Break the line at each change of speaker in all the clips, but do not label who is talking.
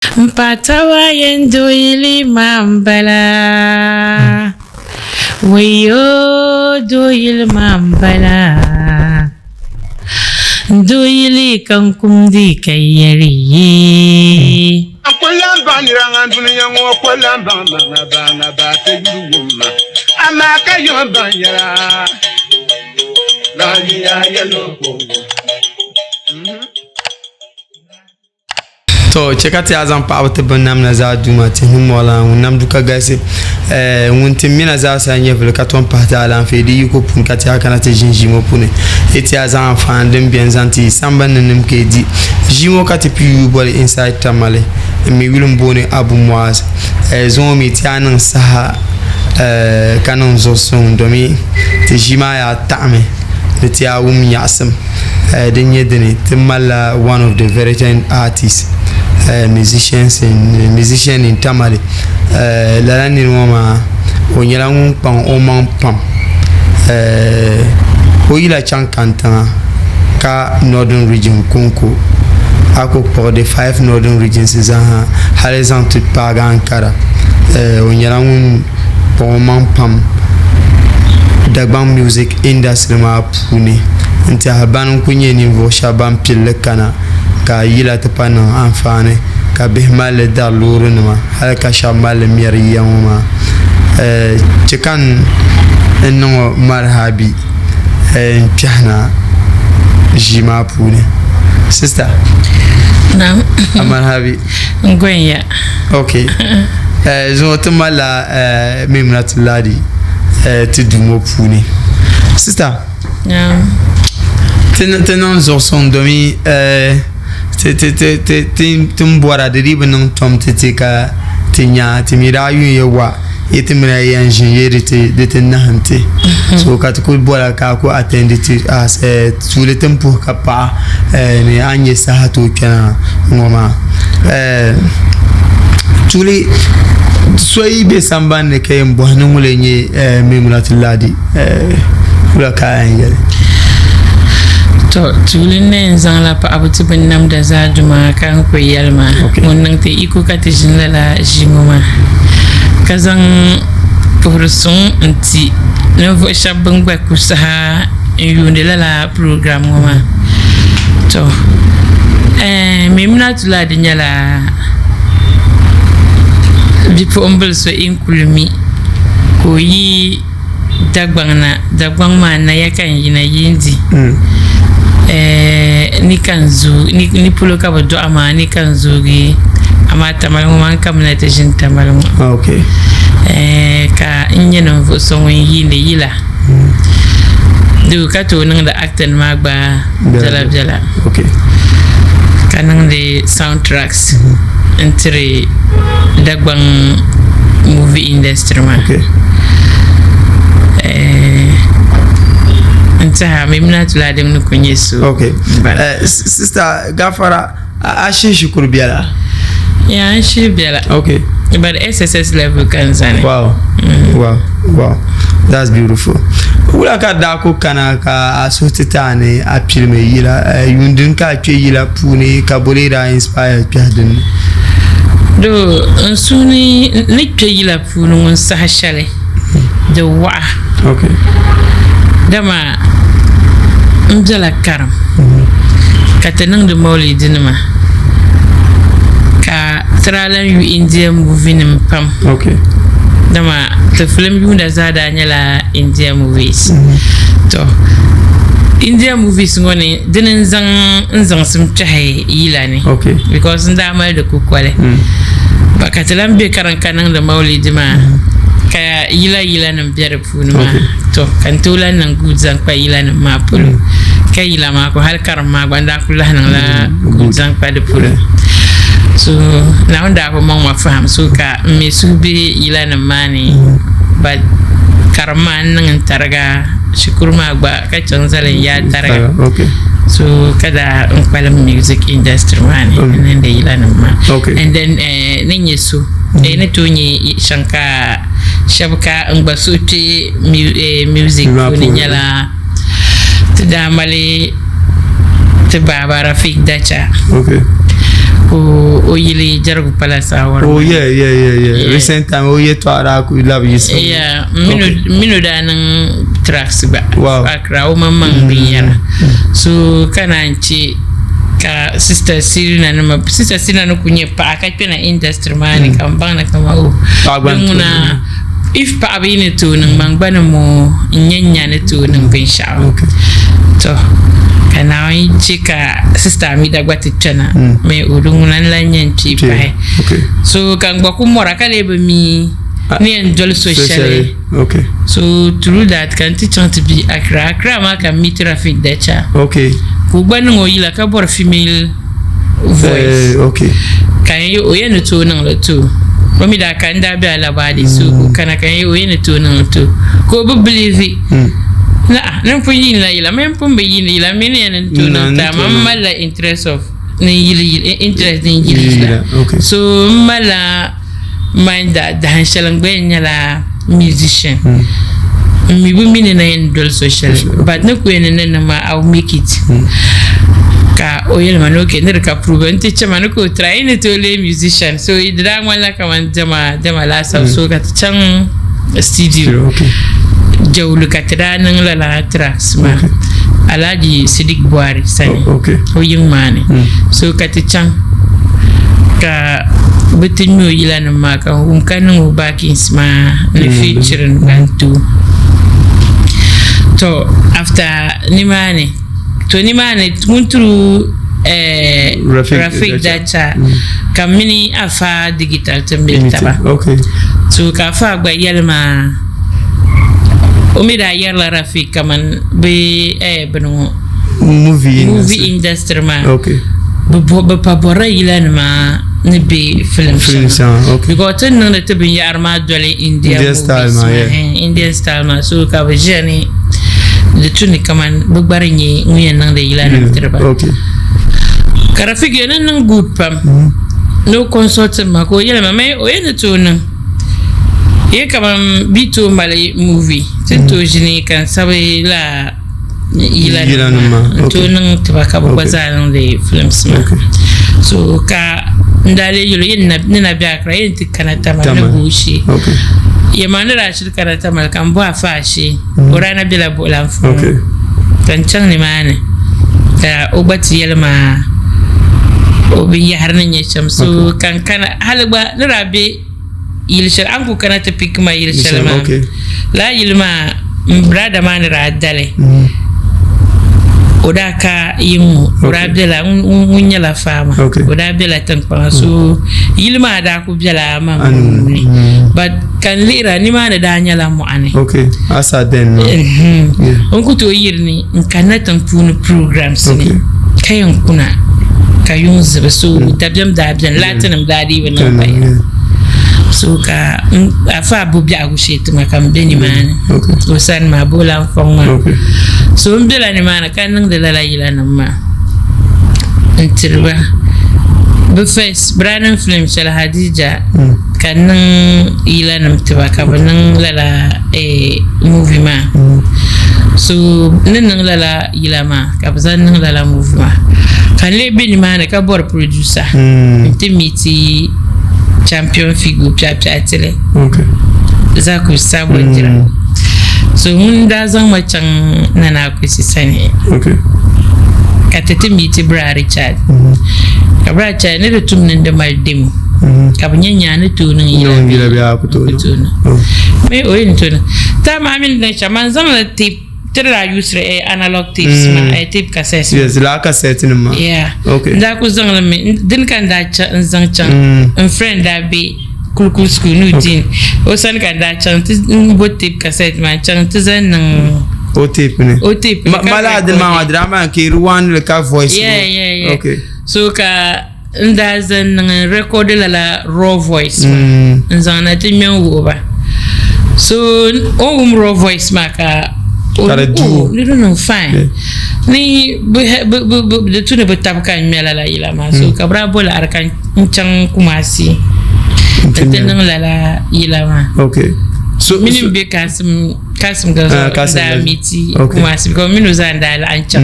M pa taba yɛn dooyili maa m-bala. Wayo dooyili maa m-bala. N dooyili ka n kumdi ka yɛri yee.
N ku lan baŋ nira ŋan dunia ŋɔ ku lan baŋ ma ŋa ba ŋa ba ti yuli wum ma, amaa ka yom baŋ yɛla. Lahiya yɛlo ko wum.
To chɛ ka ti yaa zaŋ paɣibu ti binnamda zaa Duuma, tihi ni mɔɣilana ŋun nam du ka galisi. Ŋun ti mina zaasa nyɛvili ka tom pahi ti alaafee di yiko puuni ka ti yaa kana ti ʒin ʒii ŋɔ puuni. Yi ti yaa zaŋ anfaani din beni zaŋ ti yi sambani ni nim ka yi di. Ʒii ŋɔ ka ti pii yuui boli Inside Tamale. N mi yuli m-booni Abu Muaz. Zuŋɔ mi ti yaa niŋ saha ka niŋ zuɣusuŋ domi ti ʒii maa yaa taɣimi ni ti yaa wum nyaɣisim. Din nyɛ dini ti malila one of the veteran artists musicians in musician in Tamale lala niri ŋɔ maa o nyɛla ŋun kpaŋ o maŋ pam o yila chaŋ kantiŋa ka Northern region konko a ku kpuɣi the five Northern regions zaaha hali zaŋ ti paagi Ankara o nyɛla ŋun kpaŋ o maŋ pam Dagbaŋ music industry maa puuni n tiɛha bani n-kuli nyɛ ninvuɣ shɛba ban pili li kana ka yila ti pa niŋ anfaani ka bihi mali li dari loorinima hali ka shɛba mali li mɛri yiya ŋɔ maa chɛ ka n niŋ o marihabi n kpɛhi na ʒii maa puuni sista
Naam.
A marihabi
N gonya.
Ok zuŋɔ ti malila Maimunatu Ladi ti duu ŋɔ puuni sista ti niŋ zuɣusuŋ domi ti ni bɔra di dii bi niŋ tom ti ti ka ti nya ti mi daa yuun ya wa yi ti mini a yɛn ʒini yi di ti nahim ti so ka ti kuli bɔra ka a ku attend ti as tuuli ti ni puhi ka paɣa ni a ni nyɛ saha tooi kpɛna ŋɔ maa tuuli so yi bɛ sambanni ka yɛn bɔhi ni ŋuni n-nyɛ Maimunatu Ladi wula ka a yɛn yɛli?
To tuuli n na yɛn zaŋla paɣaba ti binnamda zaa duma ka n kuli yɛli maa ŋun niŋ ti iko ka ti ʒini lala ʒii ŋɔ maa ka zaŋ puhiri suŋ n-ti ninvuɣ shɛba bɛn gba ku saha n-yuundi lala program ŋɔ maa. To Maimunatu Ladi nyɛla bipuɣimbila so n kuli mi ka o yi Dagbaŋ na. Dagbaŋ maa Naya ka n yina Yindi ni ka n zooi ni polo ka bɛ dɔɣi ma ni ka n zoogi amaa Tamale ŋɔ maa n kamina ti ʒini Tamale ŋɔ ka n nyɛ ninvuɣ so ŋun yiindi yila. Doo ka tooi niŋdi acting maa gba biɛla biɛla ka niŋdi sound tracks n tiri Dagbaŋ movie industry maa n tiɛha Memunatu Ladim ni ku nyɛ so.
Sister Gafara A shihi shikuru biɛla?
Yeah, n shihi biɛla.
Okay.
But SSS level ka n zani.
Wow. Mm. Wow. Wow. That's beautiful. Wula ka daa ku kana ka a suhu ti ti a ni a pilimi yila eh, yuun din ka a kpe yila puuni ka boli daa inspire kpɛhi din ni?
Do n suhu ni ni kpe yila puuni ŋun saha shɛli di waɣa.
Okay.
Dama n bela karim ka ti niŋdi maulidinima ka ti daa lan yu India movie nim pam.
Okay.
Dama ti filim yuunda zaa daa nyɛla India movies. To India movies ŋɔ ni dini n zaŋ n zaŋsim kpɛhi yila ni.
Okay.
Because n daa mali di kukoli. Ba ka ti lan be karim ka niŋdi maulidi maa ka yila yila nim be di puuni maa to ka n tooi lahi niŋ guud zaŋ kpa yila nim maa polo ka yila maa ko hali karim maa gba n daa ku lahi niŋla guud zaŋ kpa di polo so Naawuni daa bi mɔŋ ma faham so ka n mi suhu be yila nim maa ni but karim maa n niŋ n tariga shikuru maa gba ka chaŋ zali n yaa tariga so ka daa n kpalim music industry maa ni n niŋdi yila nim maa and then eh, ni nyɛ so eh, ni tooi nyɛ shɛŋ ka Shɛba ka n gba suhu kpe music puuni nyɛla ti daa mali ti baaba Rafik Dacha. ka o yili Jɛrigu Palace award.
Oh yeah, yeah, yeah, yeah. Yeah. Recent time o yɛtɔɣa daa kuli labi yiɣisi.
Yeah, m mini o daa niŋ tracks gba.
Wow.
Accra o maŋmaŋ binyɛra. So ka naan che ka Sister Sirina nima, Sister Sirina ni kuli nyɛ paɣa ka kpɛna industry maa ni ka m baŋ ni kaman o
Paɣa gba ni
din
tooi
ŋuna
niŋ.
if paɣaba yi ni tooi niŋ man gba ni mo n nya nya ni tooi niŋ binshɛɣu.
Okay.
To ka Naawuni che ka Sister Amida gba ti kpɛna mi o di ŋuna n lahi nyɛ n kpee pahi.
Okay.
So ka n gba ku mɔra ka lee bi mi ni yɛn doli so shɛli.
Okay.
So through that ka n ti chaŋ ti be Accra. Accra maa ka n meet Rafiq Dacha.
Okay.
Ka o gba niŋ o yila ka bɔri female voice.
Eh, okay.
Ka n o yɛn ni tooi niŋ li too. O mi daa ka n daa be Alabadi so ka o kana ka n o yɛn ni tooi niŋ li too. Ka o bi believe. Na ah, ni n pun yiini la yila, mini n pun bi yiini yila, mi ni yɛn ni tooi niŋ ti amaa m malila interest of ni n yili yila, interest ni n yili yila.
Okay.
So m malila mind that dahin shɛli n gba yɛn nyɛla musician. N mi bi mi ni na yɛn doli so shɛli but ni ku yɛn ni ni niŋ maa I will make it. Ka o yɛli ma ni okay ni di ka problem n ti chɛ ma ni ka o try yi ni tooi leei musician so di daa ŋmanila kaman diɛma diɛma laasabu so ka ti chaŋ studio
Okay.
Jawulu ka ti daa niŋ lala tracks maa Alhaji Sidik Buhari sani
Okay.
o yiŋ maa ni so ka ti chaŋ ka bɛ ti ŋme o yilanima maa ka n wum ka niŋ o backings maa ni featuring ka n ti o. To after nimaani, to nimaani ŋun tiri eh,
Rafiq
Rafiq
Dacha.
Dacha ka m mini Afa Digital ti mili taba.
Okay.
So ka Afa gba yɛli ma o mi daa yɛrila Rafiq kaman bɛ eh, bini ŋɔ
Movie
movie
industry.
industry maa.
Okay.
Bɛ pa bɔrila yilanima ni be film
Film
shɛŋa.
shɛŋa, okay.
Because ti ni niŋdi ti binyahari maa doli India
Indian style
movies
maa,
maa,
yeah.
eh, Indian style maa. So ka bɛ ʒiya ni di tu ni kaman bɛ gba di nyɛ ŋun yɛn niŋdi yilanima tiri ba.
Okay.
Ka Rafiki ni niŋ good pam ni o consult ma ka o yɛli ma mɛ o yɛn ni tooi niŋ ye kaman bi tooi mali movie ti ni tooi ʒini ka n sabi lala
Yilanima maa,
n tooi
okay.
niŋ tiba ka bɛ gba
Okay.
zaa niŋdi films maa.
Okay.
So ka n daa lee yɛli o yen ni na be Accra yen ti kana Tamale ni
Tamale.
booshee.
Okay.
Yɛma ni daa shiri kana Tamale ka n bɔhi afa ashee o daa na bela Buɣilanfu ŋɔ.
Okay.
Ka n chaŋ nimaani ka o gba ti yɛli ma o binyahari ni nyɛ shɛm. So ka n kana hali gba ni daa be yili shɛli a ni ku kana ti pick ma yili shɛli maa
Okay.
lala yili maa n brother maa ni daa dali o daa ka yiŋ ŋɔ o daa bela ŋun nyɛla farmer
Okay.
o daa bela tiŋkpaŋa so yili maa daa ku bela maŋ ni but ka n lihira nimaani daa nyɛla mɔɣuni
Okay. Asa then maa. Yeah.
N ku tooi yiri ni n kanna tiŋ puuni programs ni
Okay.
ka yɛn kuna ka yuŋ zibi so dabiɛm daa beni laatinima daa dii bi niŋ paya
Yeah.
so ka n afa bo biɛhigu shee ti ma ka n be nimaani
Okay.
o sani maa bo lan fɔŋ maa
Okay.
so n bela nimaani ka niŋdi lala yilanima maa n tiri ba bɛ first bɛ daa niŋ film shɛli Hadija ka n niŋ yilanima ti ba ka bɛ niŋ lala eh, movie maa so n ni niŋ lala yila maa ka bɛ zaŋ niŋ lala movie maa ka n lee be nimaani ka bɔri producer n-ti meeti champion figure piɛɣipiɛɣitili
Okay.
Zaku Sabodira so ŋun daa zaŋ ma chaŋ Nana Akwesi sani
Okay.
ka ti ti meeti Bra Richard ka Bra Richard ni di tum ni di mali demo ka bɛ nya nyaa ni tooi niŋ yila
Niŋ yila bee a ku tooi
ku
niŋ.
tooi niŋ.
Oh.
Mi o yɛn tooi niŋ. Time maa mini din shɛm man zaŋla tape ti daa usiri eh, analog tapes maa eh, tape cassettes maa.
Yes, laa cassette nim maa.
Yeah.
Okay.
N daa ku zaŋli mi dini ka n daa cha n zaŋ chaŋ n friend daa be Kulkul school Nuddin o sani ka n daa chaŋ ti n bo tape cassette maa n chaŋ ti zaŋ niŋ
O tape ni.
o tape ni
Ma
ka
mala adini maa maa
record.
di daa maa ka i rewind li ka voice.
Yeah, yeah, yeah.
Okay.
So ka n daa zaŋ niŋ n record lala raw voice maa n zaŋ na ti ŋmɛ n wuhi ba so o ni wum raw voice maa ka o
Ka di du o.
ni di niŋ fine ni di tu ni bi tabi ka n ŋmɛ lala yila maa so ka bi daa bo laɣiri ka n chaŋ Kumasi n ti niŋ lala yila maa
Okay. So
mini n bɛ Kasim Kasim Gazo
Ah, Kasim
n daa
Gazo.
miti
Okay.
Kumasi because mini o zaa n daa laɣim chaŋ.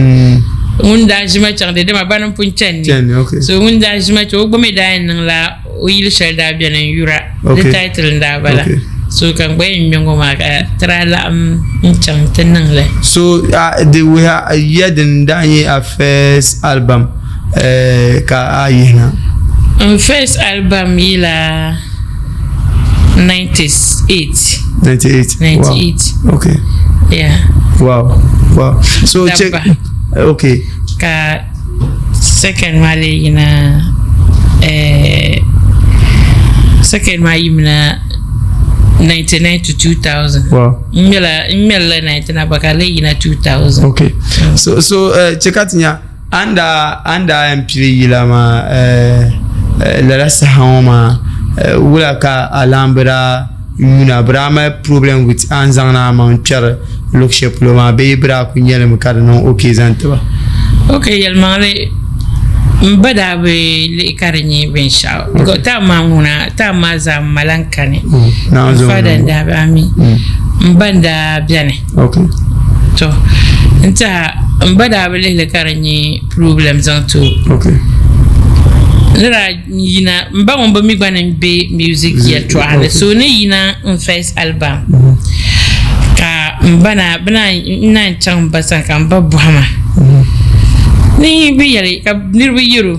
Ŋun daa ʒima chaŋ di dama bani n-pun chani ni. So ŋun daa ʒima chaŋ o gba mi daa yɛn niŋla o yili shɛli daa beni n-yura di title n-daa bala. So ka n gba yɛn ŋme ŋɔ maa ka ti daa laɣim n-chaŋ nti niŋ li.
So di wuhiya ya din daa nyɛ a first album ka a yihina?
N first album yila 98.
98?
98.
Wow. Okay.
Yeah.
Wow. Wow. So check. Okay.
Ka second maa lee yina eh, second maa yimina 99 to 2000.
Wow.
N ŋmɛla n ŋmɛlila 99 ba ka lee yina 2000.
Okay. So so uh, che ka ti nya A ni daa yɛn pili yila maa lala saha ŋɔ maa wula ka a laamba daa yuuna? Bɛ daa mali problem with a ni zaŋdi a maŋ kpɛri luɣ shɛli polo maa bee bɛ daa kuli nyɛli mi ka di niŋ ok zaŋ ti ba?
Ok yɛlimaŋli m ba daa bi lihi ka di nyɛ binshɛɣu because time maa ŋuna time maa zaa m ma lan kani n father n-daa be ami m ba n-daa beni. To n tiɛha n ba daa bi lihili ka di nyɛ problem zaŋ ti o ni daa yina n ba ŋun bi mi gba ni n bɛ music yɛltɔɣa ni so ni yina n first album ka n ba na bi naan chaŋ n ba sani ka n ba bɔhi ma ni bi yɛli ka niriba yɛro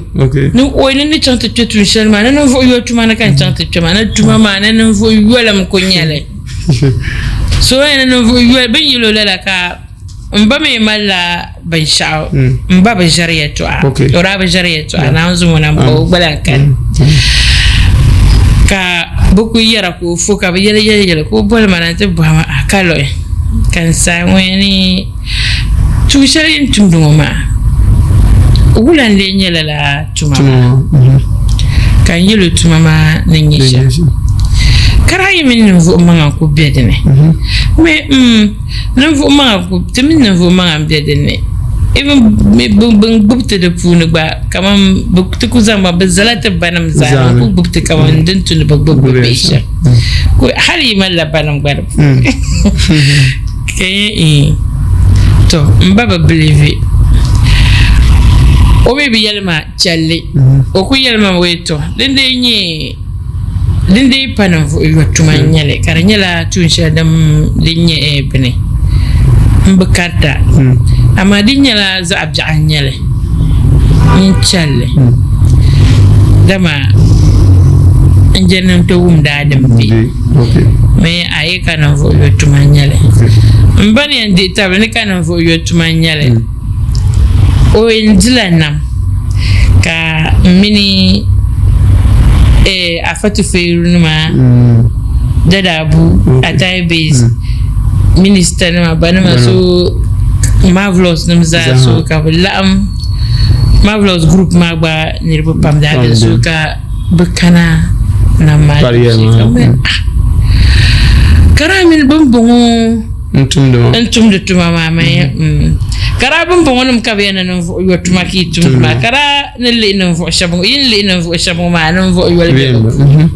ni o ni ni chaŋ ti kpɛ tuun shɛli maa ni ninvuɣu yoli tuma ni ka n chaŋ ti kpɛ maa ni tuma maa ni ninvuɣu yolim ku nyɛli So ni ninvuɣu yoli bin yɛlo lala ka n ba mi malila binshaɣu n ba bi ʒiri yɛltɔɣa o daa bi ʒiri yɛltɔɣa Naawuni zuŋɔ na n ba o gba lahi kani ka bi ku yɛra ka o fo ka bi yɛli yɛli yɛli ka o boli ma na n ti bɔhi ma a ka luɣi ka n saai ŋɔ ni tuun shɛli yi ni tumdi ŋɔ maa wula n lee nyɛ lala tuma maa ka n yɛl o tuma maa ni nyɛ shɛm ka daa yi mini ninvuɣ maŋa n-ku be di ni mi ninvuɣ maŋa ti mini ninvuɣ maŋa m-be di ni even bɛn gbubi ti di puuni gba kaman ti ku zaŋ ba bɛ zala ti banim zaa n-ku gbubi ti kaman din tu ni bɛ gbubi bɛ bihi shɛm hali yi malila banim gba di puuni. To m ba bi bilivi o mi bi yɛli ma chɛlli o ku yɛli ma wee to din dee nyɛ din dee pa ninvuɣu yo tuma n nyɛli ka di nyɛla tuun shɛli din nyɛ bini n bi karita amaa di nyɛla zaɣ biɛɣu n nyɛli n chɛlli dama n je ni n ti wumdi a din be A yi ka ninvuɣ yo tuma n-nyɛ li. M ba ni yɛn dihi tabili ni ka ninvuɣ yo tuma n-nyɛ li, o yɛn dila nam ka m mini Afa Tufeerunima, Dada Abu, Atai Base, Minista nima, banima so Marvelous nim zaa so ka bɛ laɣim Marvelous group maa gba niriba pam daa beni so ka Bɛ kana nam maa ka daa mini bɛmbɔŋɔ n-tumdi tuma maa ka daa bɛmbɔŋɔnim ka bɛ yɛn ni ninvuɣ yo tuma ka yi tumdi maa ka daa ni lihi ninvuɣ shɛba ŋɔ yi ni lihi ninvuɣ shɛba ŋɔ maa ninvuɣ yoli be bɛ puuni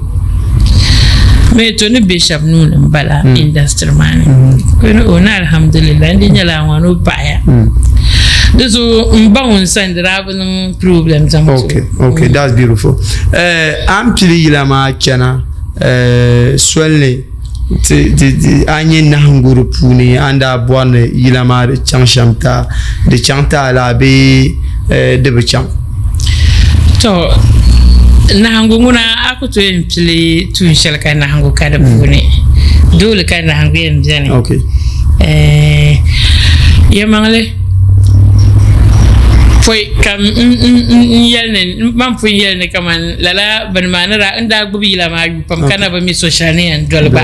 mi to ni be shɛba nuu ni m-bala industry maa ni o ni alhamdulillah n di nyɛla ŋɔ ni o paɣiya di zuɣu m ba ŋun sani di daa bi niŋ problem zaŋ ti
okay okay mm. that's beautiful eh an pili yila maa chana eh soli ni ti ti ti a nyɛ nahingu di puuni a ni daa bɔri ni yila maa di chaŋ shɛm ta di chaŋ ti a laa bee eh, di bi chaŋ
to nahingu ŋuna a ku tooi yɛn pili tuun shɛli ka nahingu ka di puuni doole ka nahingu yɛn beni
okay
eh yɛlimaŋli Pɔi ka n yɛli ni man pun yɛli ni kaman lala bini maa ni daa n daa gbubi yila maa yuui pam ka na bi mi so shɛli ni yɛn doli ba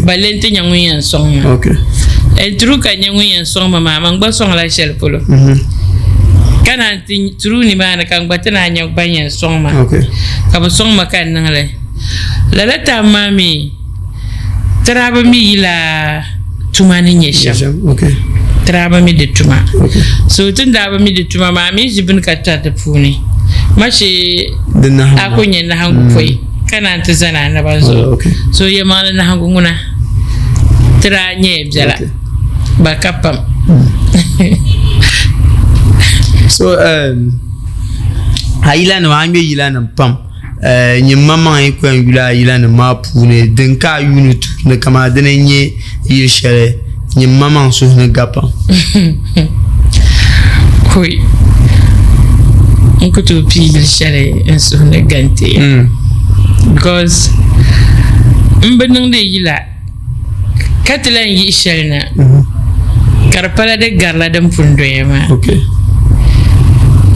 balle n ti nya ŋun yɛn sɔŋ ma. And true ka nya ŋun yɛn sɔŋ ma maa man gba sɔŋla shɛli polo ka naan ti true nimaani ka n gba ti naan nya ban yɛn sɔŋ ma ka bi sɔŋ ma ka n niŋ li. Lala time maa mi Ti daa bi mi yila tuma ni nyɛ shɛm. Ti daa bi mi di tuma. So ti ni daa bi mi di tuma maa, a mi ʒi bini ka tari di puuni. Mashi a ku nyɛ nahingu pɔi ka naan ti zani a naba zuɣu. So yɛlimaŋli nahingu ŋuna ti daa nyɛya biɛla ba ka pam.
So a yilanima, a ŋmɛ yilanima pam nyin maŋmaŋ yi ku yɛn yuli a yilanima maa puuni din ka a yuuni tuuni kamani dini n-nyɛ yili shɛli nyin maŋmaŋ suhu ni ga pam.
Koi, n ku tooi pii yili shɛli n suhu ni ga n-ti ya because m bi niŋdi yila ka ti lahi yihi shɛli na ka di pala di garila din pun doya maa.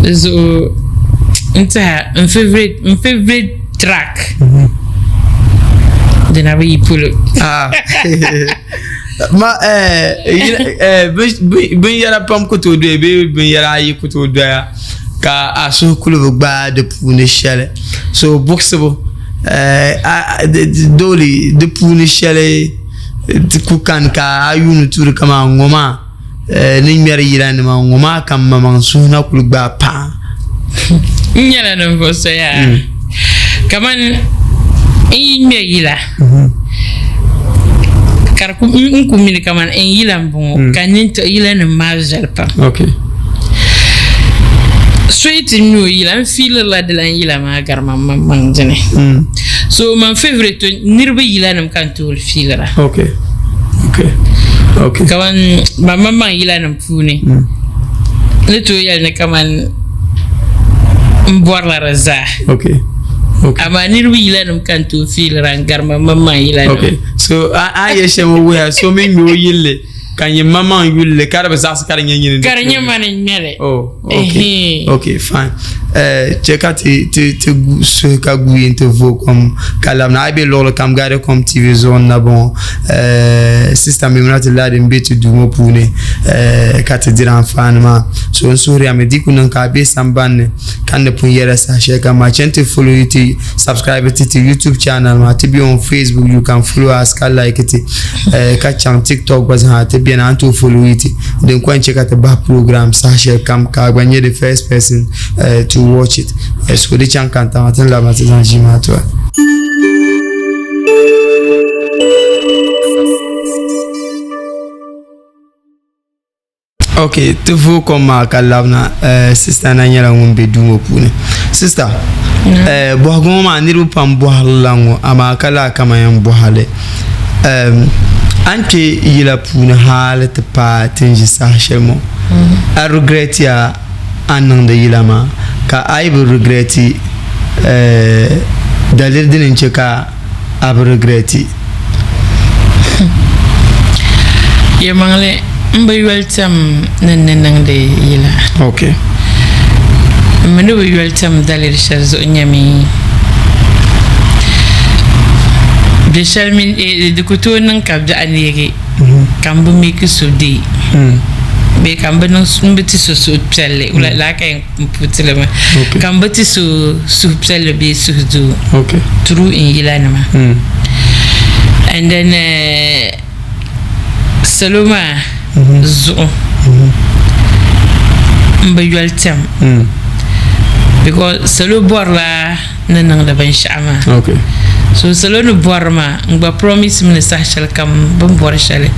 Di zuɣu n tiɛha n favourite n favourite track dina bi yi polo.
Ma binyɛra pam ku tooi doya bee binyɛra ayi ku tooi doya ka a suhu kuli bi gbaai di puuni shɛli so buɣisibu dooli di puuni shɛli ku kani ka a yuuni tuuri kamani ŋɔ maa ni ŋmɛri yila nima ŋɔ maa ka n maŋmaŋ suhu na kuli gbaai paai.
N nyɛla ninvuɣ so yaa kamani n yi ŋmɛ yila ka di n ku mini kamani n yila n bɔŋɔ ka n nini tiɣi yila nim maa viɛli pam so yi ti ŋmɛ o yila n fiilirila di lan yila maa gari man maŋmaŋ dini so man favourite niriba yila nim ka n tooi fiilira kamani man maŋmaŋ yila nim puuni n ni tooi yɛli ni kamani n bɔrila di zaa amaa niriba yila nim ka n tooi fiilira n gari man maŋmaŋ yila nim
so a ni yɛli shɛm ŋɔ wuhiya so mi ŋmɛ o yilli ka nyini maŋmaŋ yuli li ka di bi zaɣisi ka di nyɛ nyini
ka di nyɛ mani n-ŋmɛ li
oh okay okay fine chɛ ka ti ti ti suhi ka guui nti vooi kom ka labina a yi be luɣili kam Guidecom TV zuɣu n na bɔŋɔ sister Maimunatu Ladi m-be ti duu ŋɔ puuni ka ti diri anfaani maa so n suhiriya mi di ku niŋ ka a be sambani ni ka n ni pun yɛla saha shɛli kam maa chɛ nti follow ti subscribe ti ti YouTube channel maa ti be on Facebook you can follow us ka like ti ka chaŋ TikTok gba zaa ti beni a ni tooi follow ti din kɔŋ chɛ ka ti bahi program saha shɛli kam ka a gba nyɛ the first person to watch it so di chaŋ ka n taŋa ti ni labina ti zaŋ ʒii maa ti ba. Ok ti vooi kom maa ka labina sista na nyɛla ŋun bɛ duu ŋɔ puuni sista bɔhigu ŋɔ maa niriba pam bɔhiri la ŋɔ amaa ka laa kaman yɛn bɔhi li a ni kpe yila puuni hali ti paai ti ni ʒi saha shɛli ŋɔ a rigrɛtiya a ni niŋdi yila maa ka a yi bi rigrɛti daliri dini n-che ka a bi rigrɛti?
Yɛlimaŋli m bi yoli tɛm ni n ni niŋdi yila.
Okay.
M mi ni bi yoli tɛm daliri shɛli zuɣu nyɛmi bɛ shɛli mini di ku tooi niŋ ka biɛɣu neegi ka m bi meeki so deei bee ka m bi niŋ m bi ti so suhupiɛlli lala ka yɛn n puti li mi ka m bi ti so suhupiɛlli bee suhudoo through n yila nima and then salo maa zuɣu m bi yoli tɛm because salo bɔrila ni niŋdi binshɛɣu maa so salo ni bɔri maa n gba promise mi ni saha shɛli kam bɛ ni bɔri shɛli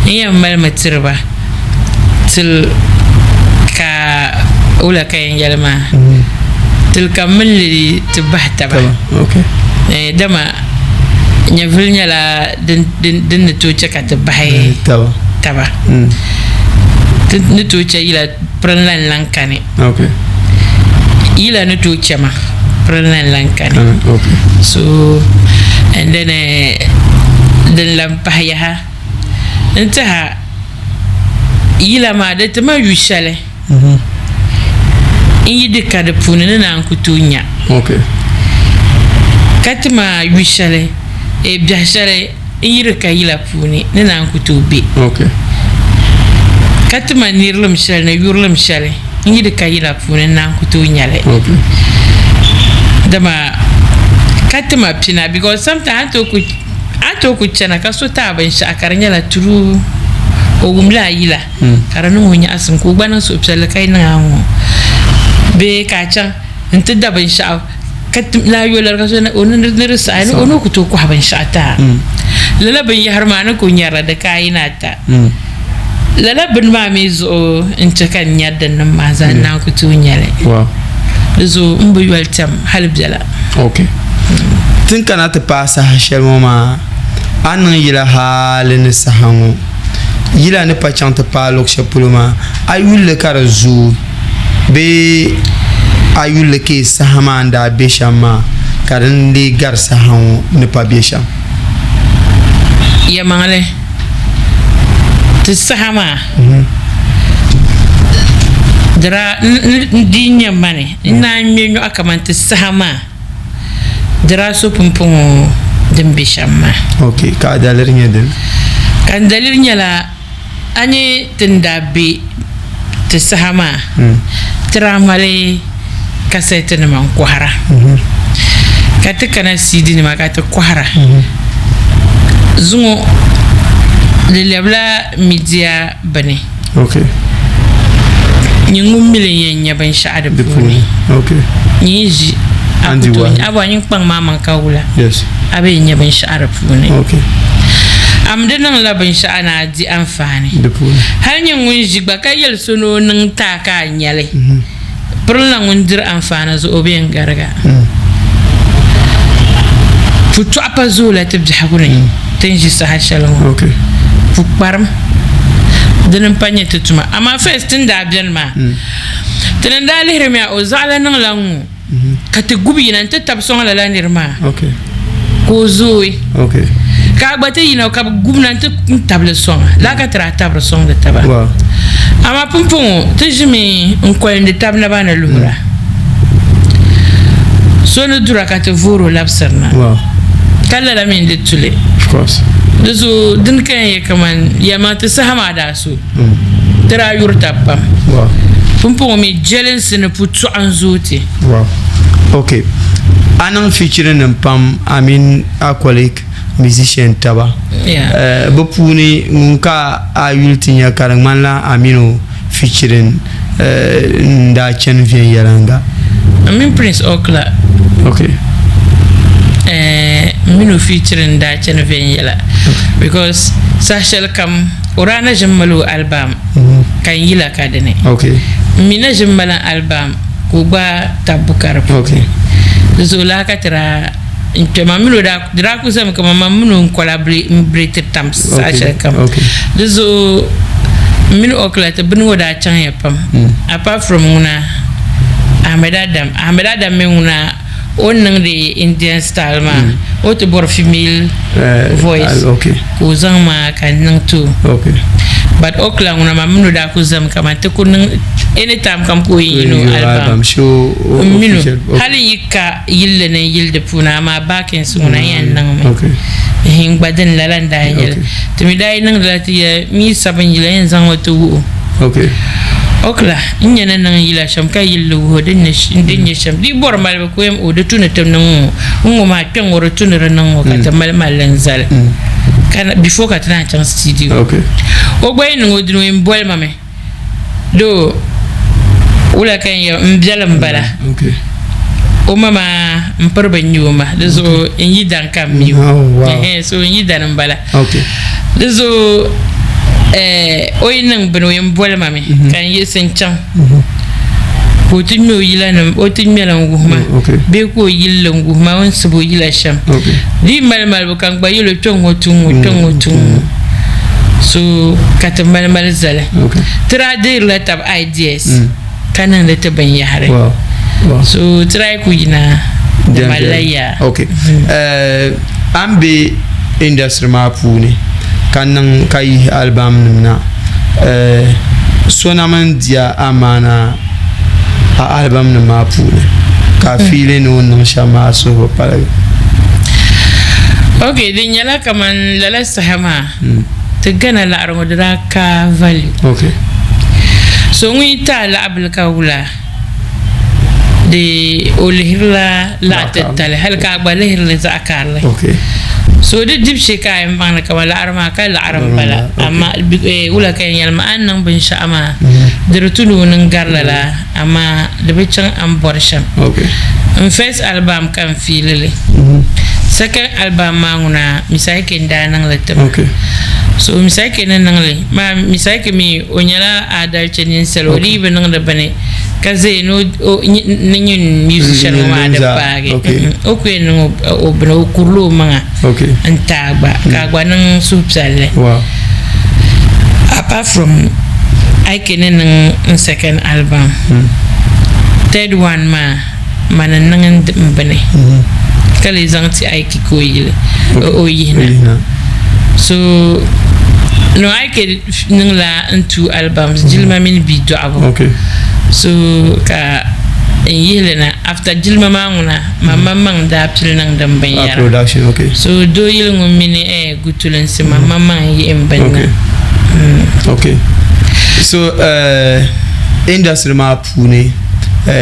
n yɛn malimi tiri ba till ka wula ka yɛn yɛli maa till ka m mini li ti bahi taba dama nyɛvili nyɛla din ni tooi chɛ ka ti bahi taba ti ni tooi chɛ yila pirinla n-lan kani yila ni tooi chɛ ma pirinla n-lan kani so and then din lan pahi yaha n tiɛha yila maa di ti ma yu shɛli n yi di ka di puuni ni naan ku tooi nya ka ti ma yu shɛli biɛhi shɛli n yi di ka yila puuni ni naan ku tooi be ka ti ma nirilim shɛli ni yurilim shɛli n yi di ka yila puuni ni naan ku tooi nya li dama ka ti ma pina because sometimes a ni tooi ku chana ka so ti a binshɛɣu ka di nyɛla true o wumla a yila ka di niŋ o nyaɣisim ka o gba niŋ suhupiɛlli ka yi niŋ a ŋ-ŋɔ bee ka a chaŋ nti da binshɛɣu ka lahi yo lari ka so o ni di saɣi o ni ku tooi kɔhi binshɛɣu ti a lala binyɛhiri maa ni ku nyarila di ka a yi ni a ta. Lala bini maa mi zuɣu n chɛ ka n nyari din nim maa zaa n naan ku tooi nyɛli. Di zuɣu n bi yoli tɛm hali biɛla.
Ok. Tin kana ti paai saha shɛli ŋɔ maa, a ni niŋ yila hali ni saha ŋɔ, yila ni pa chaŋ ti paai luɣ shɛli polo maa, a yuli li ka di zooi bee a yuli li ka saha maa ni daa be shɛm maa ka din lee gari saha ŋɔ ni pa be shɛm?
Yɛlimaŋli, ti saha maa di daa di yi nyɛ mani n naan ŋme nyɔɣu kaman ti saha maa di daa so pumpɔŋɔ din be shɛm maa.
Ok, ka a daliri nyɛ dini?
Ka n daliri nyɛla a ni ti ni daa be ti saha maa ti daa mali kasɛtinima n-kɔhira ka ti kana CD nima ka ti kɔhira. Zuŋɔ di lɛbila media bini. Nyin ŋun mi li n-yɛn nya binshɛɣu di puuni. Nyin yi ʒi a ku tooi a bɔri nyin kpaŋm a maŋ ka wula a bi yɛn nya binshɛɣu di puuni. A mi di niŋla binshɛɣu ni a di anfaani. Hali nyin ŋun ʒi gba ka yɛli so ni o niŋ ti a ka a nya li, pirinla ŋun diri anfaani zuɣu o bi yɛn gariga. Putɔɣu pa zoola ti biɛhigu ni ti ni ʒi saha shɛli ŋɔ. Pukparim dini m-pa nyɛ ti tuma. Amaa first ti ni daa beni maa, ti ni daa lihirimi a o zaɣila niŋla ŋ-ŋɔ ka ti gubi yina nti tabi sɔŋ lala niri maa ka o zooi ka a gba ti yina ka bɛ gubi na nti tabili sɔŋ a. Lala ka ti daa tabiri sɔŋdi taba. Amaa pumpɔŋɔ ti ʒimi n-kolindi tab naba ni luhira. So ni dura ka ti voori o labisiri na, ka lala mi n-di tuli. Di zuɣu dini ka yɛn yɛ kaman yɛlimaŋli ti saha maa daa so ti daa yuri tab pam. Pumpɔŋɔ mi jɛlinsi ni putɔɣu n-zooi ti.
Ok. A niŋ featuring nim pam a mini a colleague musician taba. Bɛ puuni ŋun ka a yuli ti nya ka di ŋmanila a mini o featuring n daa chani viɛnyɛliŋga.
N mini Prince Okla.
Ok.
N mini o featuring daa chani viɛnyɛla because saha shɛli kam o daa na ʒini mali o album ka n yila ka dini.
Ok.
N mi na ʒini mali n album ka o gba tabi buka di puuni.
Ok.
Di zuɣu laa ka ti daa n kpɛ ma mini o daa di daa ku zami kaman man mini o n collaborate tam saha shɛli kam. Di zuɣu n mini Okla ti bini ŋɔ daa chaŋya pam apart from ŋuna Ahmed Adam. Ahmed Adam mi ŋuna o ni niŋdi Indian style maa o ti bɔri female voice ka o zaŋ ma ka n niŋ ti o. But Okla ŋuna maa mini o daa ku zami kaman ti ku niŋ anytime kam ka o yi yini o album n mini o hali n yi ka yilli ni n yili di puuni amaa backings ŋuna n yɛn niŋmi ehe n gba dini lala n daa nyɛli ti mi daa yi niŋdila ti ya mi sabi n yila yɛn zaŋmi ti wuhi o okla n nyɛ ni niŋ yila shɛm ka yilli wuhi o din nyɛ shɛm di yi bɔri malibu ka o yɛn o di tu ni ti niŋ ŋɔ n ŋɔ maa kpɛ ŋɔ di tu ni di niŋ ŋɔ ka ti mali malli n zali ka before ka ti naan chaŋ studio o gba yi niŋ o dini o yɛn boli ma mi Doo, wula ka n yɛli m biɛli m-bala. O ma maa m piri bi nya o ma, di zuɣu n yi dan ka m mi o. Ɛhɛn, so n yi dan m-bala. Di zuɣu o yi niŋ bini o yɛn boli ma mi ka n yiɣisi n chaŋ ka o ti ŋme o yilanima, o ti ŋme li n-wuhi ma bee ka o yili li n-wuhi ma o ni sibi o yila shɛm. Di yi mali malibu ka n gba yɛl o kpe ŋ-ŋɔ tu ŋ-ŋɔ, kpe ŋ-ŋɔ tu ŋ-ŋɔ. So ka ti mali mali zali. Ti daa deerila tab ideas ka niŋdi ti binyahari. So ti daa yi ku yina di malila yaa.
Ok. A ni be industry maa puuni ka niŋ ka yihi album nim na, so na min di a amaana a album nim maa puuni ka a fiili ni o ni niŋ shɛm maa a suhu bi paligi?
Ok, di nyɛla kaman lala saha maa ti gana laɣiri ŋɔ di daa ka value. So ŋun yi ti a laɣibili ka wula di o lihirila laɣ titali hali ka a gba lihirili zaɣ karili. So di dibu shee ka a yɛn baŋ ni kaman laɣiri maa ka laɣiri m-bala amaa wula ka yɛn yɛli maa a ni niŋ binshɛɣu maa di di tu ni o niŋ gari lala amaa di bi chaŋ a ni bɔri shɛm. N first album ka n fiili li. Second album maa ŋuna Mister Ike n daa niŋ li ti ma. So Misaike ni niŋli maa, Misaike mi o nyɛla adalchi ninsali, o dii bi niŋdi bini ka zaya ni o ni nyin musician ŋɔ maa di paagi. O ku yɛn niŋ o bini, o kurila o maŋa n-ti a gba ka a gba niŋ suhupiɛlli. Apart from Ike ni niŋ n second album, third one maa mani n niŋ n bini ka lee zaŋ ti Ike ka o yili o yihina. So no Ike niŋla n two albums, Jilima mini Bia Dɔɣibu. So ka n yihili na after Jilima maa ŋuna man maŋmaŋ daa pili niŋdi n binyɛra. So doo yili ŋun mini eh, Gutulinsi man maŋmaŋ n yihi n bini na.
Okay. So industry maa puuni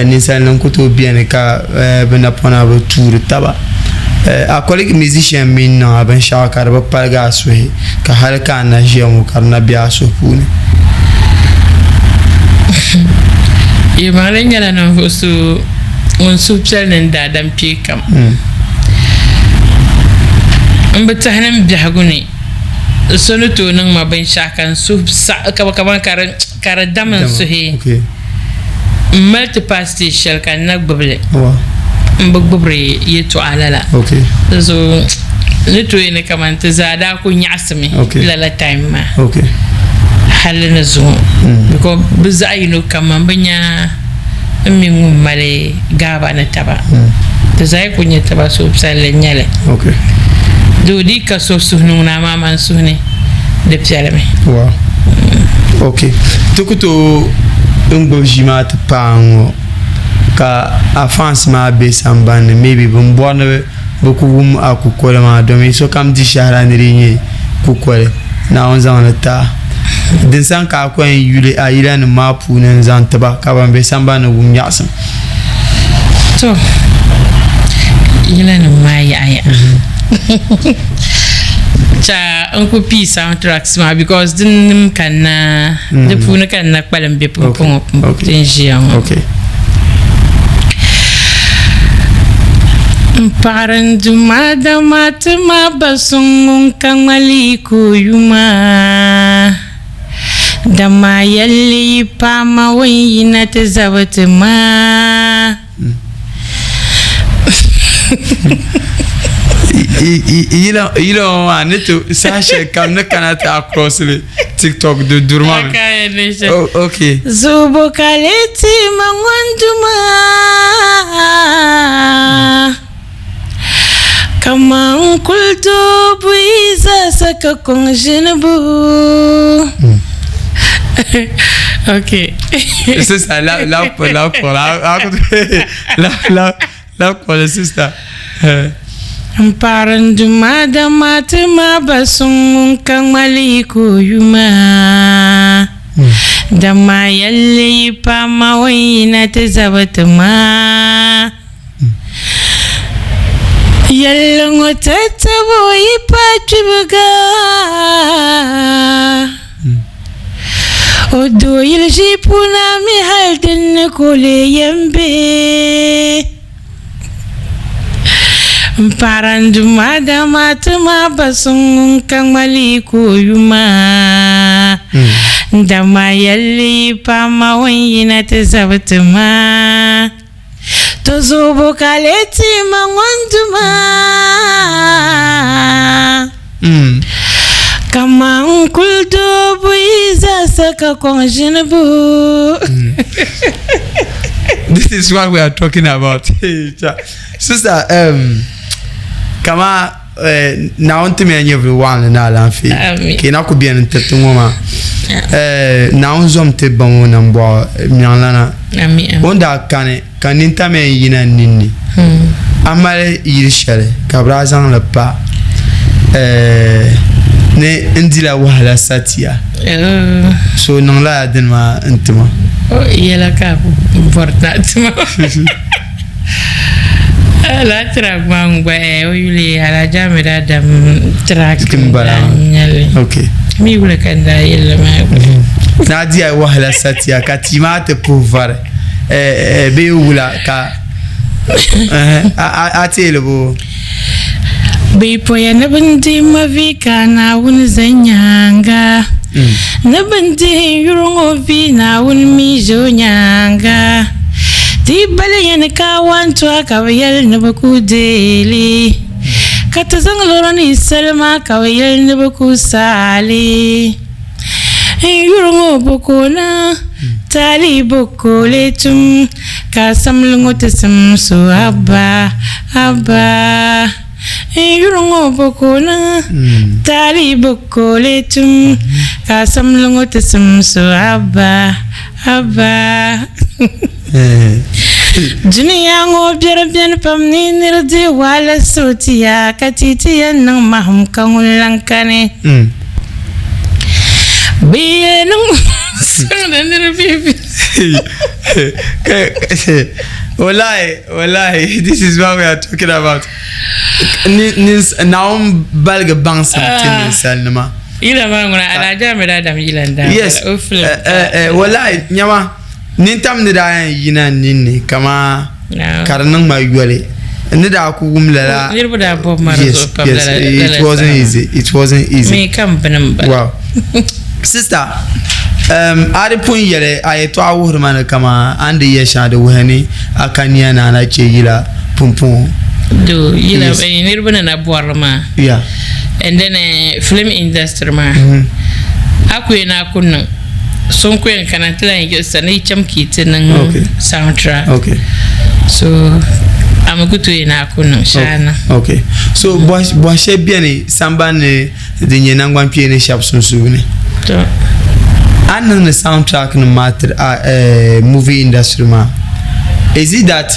ninsalinim ku tooi beni ka bɛ napɔna bi tuuri taba. A colleague musician mi niŋ a binshɛɣu ka di bi paligi a suhi ka hali ka a na ʒiya ŋɔ ka di na be a suhu puuni.
Yilimaŋli nyɛla ninvuɣ so ŋun suhu piɛli ni n daadam kpee kam. M bi tɛhi ni m biɛhigu ni so ni tooi niŋ ma binshɛɣu ka n suhu saɣi kaman ka di Ka di dam n suhi m mali ti paai stage shɛli ka n na gbubi li m bi gbubiri yɛltɔɣa lala so ni tooi ni kamani ti zaa daa ku nyaɣasimi lala time maa hali ni zuŋɔ because bi zaɣ yino kam man bi nya n mini ŋun mali gaaba ni taba ti zaa yi ku nya taba suhupiɛlli n nyɛli doo di ka so suhu ni ŋuna amaa man suhu ni di piɛlimi.
Ok ti ku tooi n gbubi ʒii maa ti paai n ŋɔ ka a fans maa be sambani ni maybe bin bɔri ni bɛ ku wum a kukoli maa domin sokam di shɛhira ni di nyɛ kukoli Naawuni zaŋ li ti a. Din sani ka a ku yɛn yuli a yilanima maa puuni n-zaŋ ti ba ka ban be sambani ni wum nyaɣisim.
To, yilanima maa yaɣiya. Cha n ku pii soundtracks maa because din ka n na, di puuni ka n na kpalim be pumpɔŋɔ din ʒiya ŋɔ. N paɣiri n Duuma dama ti ma ba suŋ ŋun ka ŋmali ka o yuma. Dama yɛlli yi paai ma o ni yina ti zabi ti ma.
Yila ŋɔ maa ni ti saha shɛli kam ni kana ti across li TikTok di duri maa mi. Oh, okay.
Zubu ka lee ti ma ŋun duma kaman kul do buyi zaasa ka kɔŋ ʒinibu. Okay.
Sister, la la la la la la la la sister.
N paɣiri n Duuma dama ti ma ba suŋ ŋun ka ŋmali ka o yuma. Dama yɛlli yi paai ma o ni yina ti zabi ti ma. Yɛlli ŋɔ tatabo yi paai kpibiga, o dooyili ʒii puuni a mi hali din ni ka o lee yɛn be. M paɣira n Duuma dama ti ma ba suŋ ŋun ka ŋmali ka o yuma. Dama yɛlli yi paai ma o ni yina ti zabi ti ma. To zuɣubu ka lee ti ma ŋun Duuma. Kaman n kul do buyi zaasa ka kɔŋ ʒinibu.
This is what we are talking about. Sister, um, kama eh, Naawuni ti mi a nyɛvili waɣinli ni alaafee
Amin.
ka yi na ku beni n-tiriti ŋɔ maa. Eh, Naawuni zom ti ba ŋɔ nambɔɣu miɛŋlana.
Amin, amin.
O ni daa kani ka nintam yɛn yina n ninni a mali yili shɛli ka bɛ daa zaŋ li pa ni n dila wahala satiya so niŋ lala dini maa n tima.
Yɛla ka a bɔri ti a tima lala track maa n gba o yuli Alhaji Ahmed Adam track n daa nyɛli mi wuli ka n daa yɛlli maa
ni a di a wahala satiya ka tia maa ti puhi vari. Bee wula ka a teeli bo?
Bɛ poya ni bɛ ni dihi ma vi ka Naawuni zani nyaaŋa. Ni bɛ ni dihi n yuri ŋɔ vi Naawuni mi ʒe o nyaaŋa. Ti yi bali ya ni kaawantua ka bɛ yɛli ni bɛ ku deei li. Ka ti zaŋ lɔri ninsalima ka bɛ yɛli ni bɛ ku saai li. N yuri ŋɔ bi ka o na, taali bi ka o lee tum, ka samli ŋɔ ti simsi o Abba, Abba. N yuri ŋɔ bi ka o na, taali bi ka o lee tum, ka samli ŋɔ ti simsi o Abba, Abba. Dunia ŋɔ biɛri beni pam ni nir di wahala sotiya ka ti ti yɛn niŋ mahim ka ŋun lan kani. Bɛ yɛn niŋ sɔŋdi nir bihi.
Wallahi, wallahi, this is what we are talking about. Naawuni baligi baŋsim ti ninsalinima.
Yila maa ŋuna Alhaji Ahmed Adam yila n-daa
Yes,
bala, o film.
Wallahi, nyama. Nintam ni daa yɛn yina n ninni kaman ka di niŋ ma yoli. N ni daa ku wum lala.
Niriba daa bɔbi ma di zuɣu pam lala
Yes, it wasn't easy. It wasn't easy.
Mi ka m bini m-bala.
Wow. Sister, um, a di pun yɛli a yɛtɔɣa wuhiri ma ni kaman a ni di yɛli shɛŋa di wuhi ni a ka nia ni a na chɛ yila pumpɔŋɔ.
Do yila yes. Eh, niriba ni na bɔrili maa.
Yeah.
And then film industry maa. Mm -hmm. A ku yɛn a ku niŋ. So n ku yɛn kana ti lahi yiɣisa ni yi cham ka yi ti niŋ soundtrack. So a mi ku tooi yɛn a ku niŋ shɛli
niŋ. Okay. So bɔhi shɛli beni sambani ni din nyɛ naŋgbankpeeni shɛba sunsuuni. A ni niŋdi soundtrack nim maa tiri a movie industry maa, is it that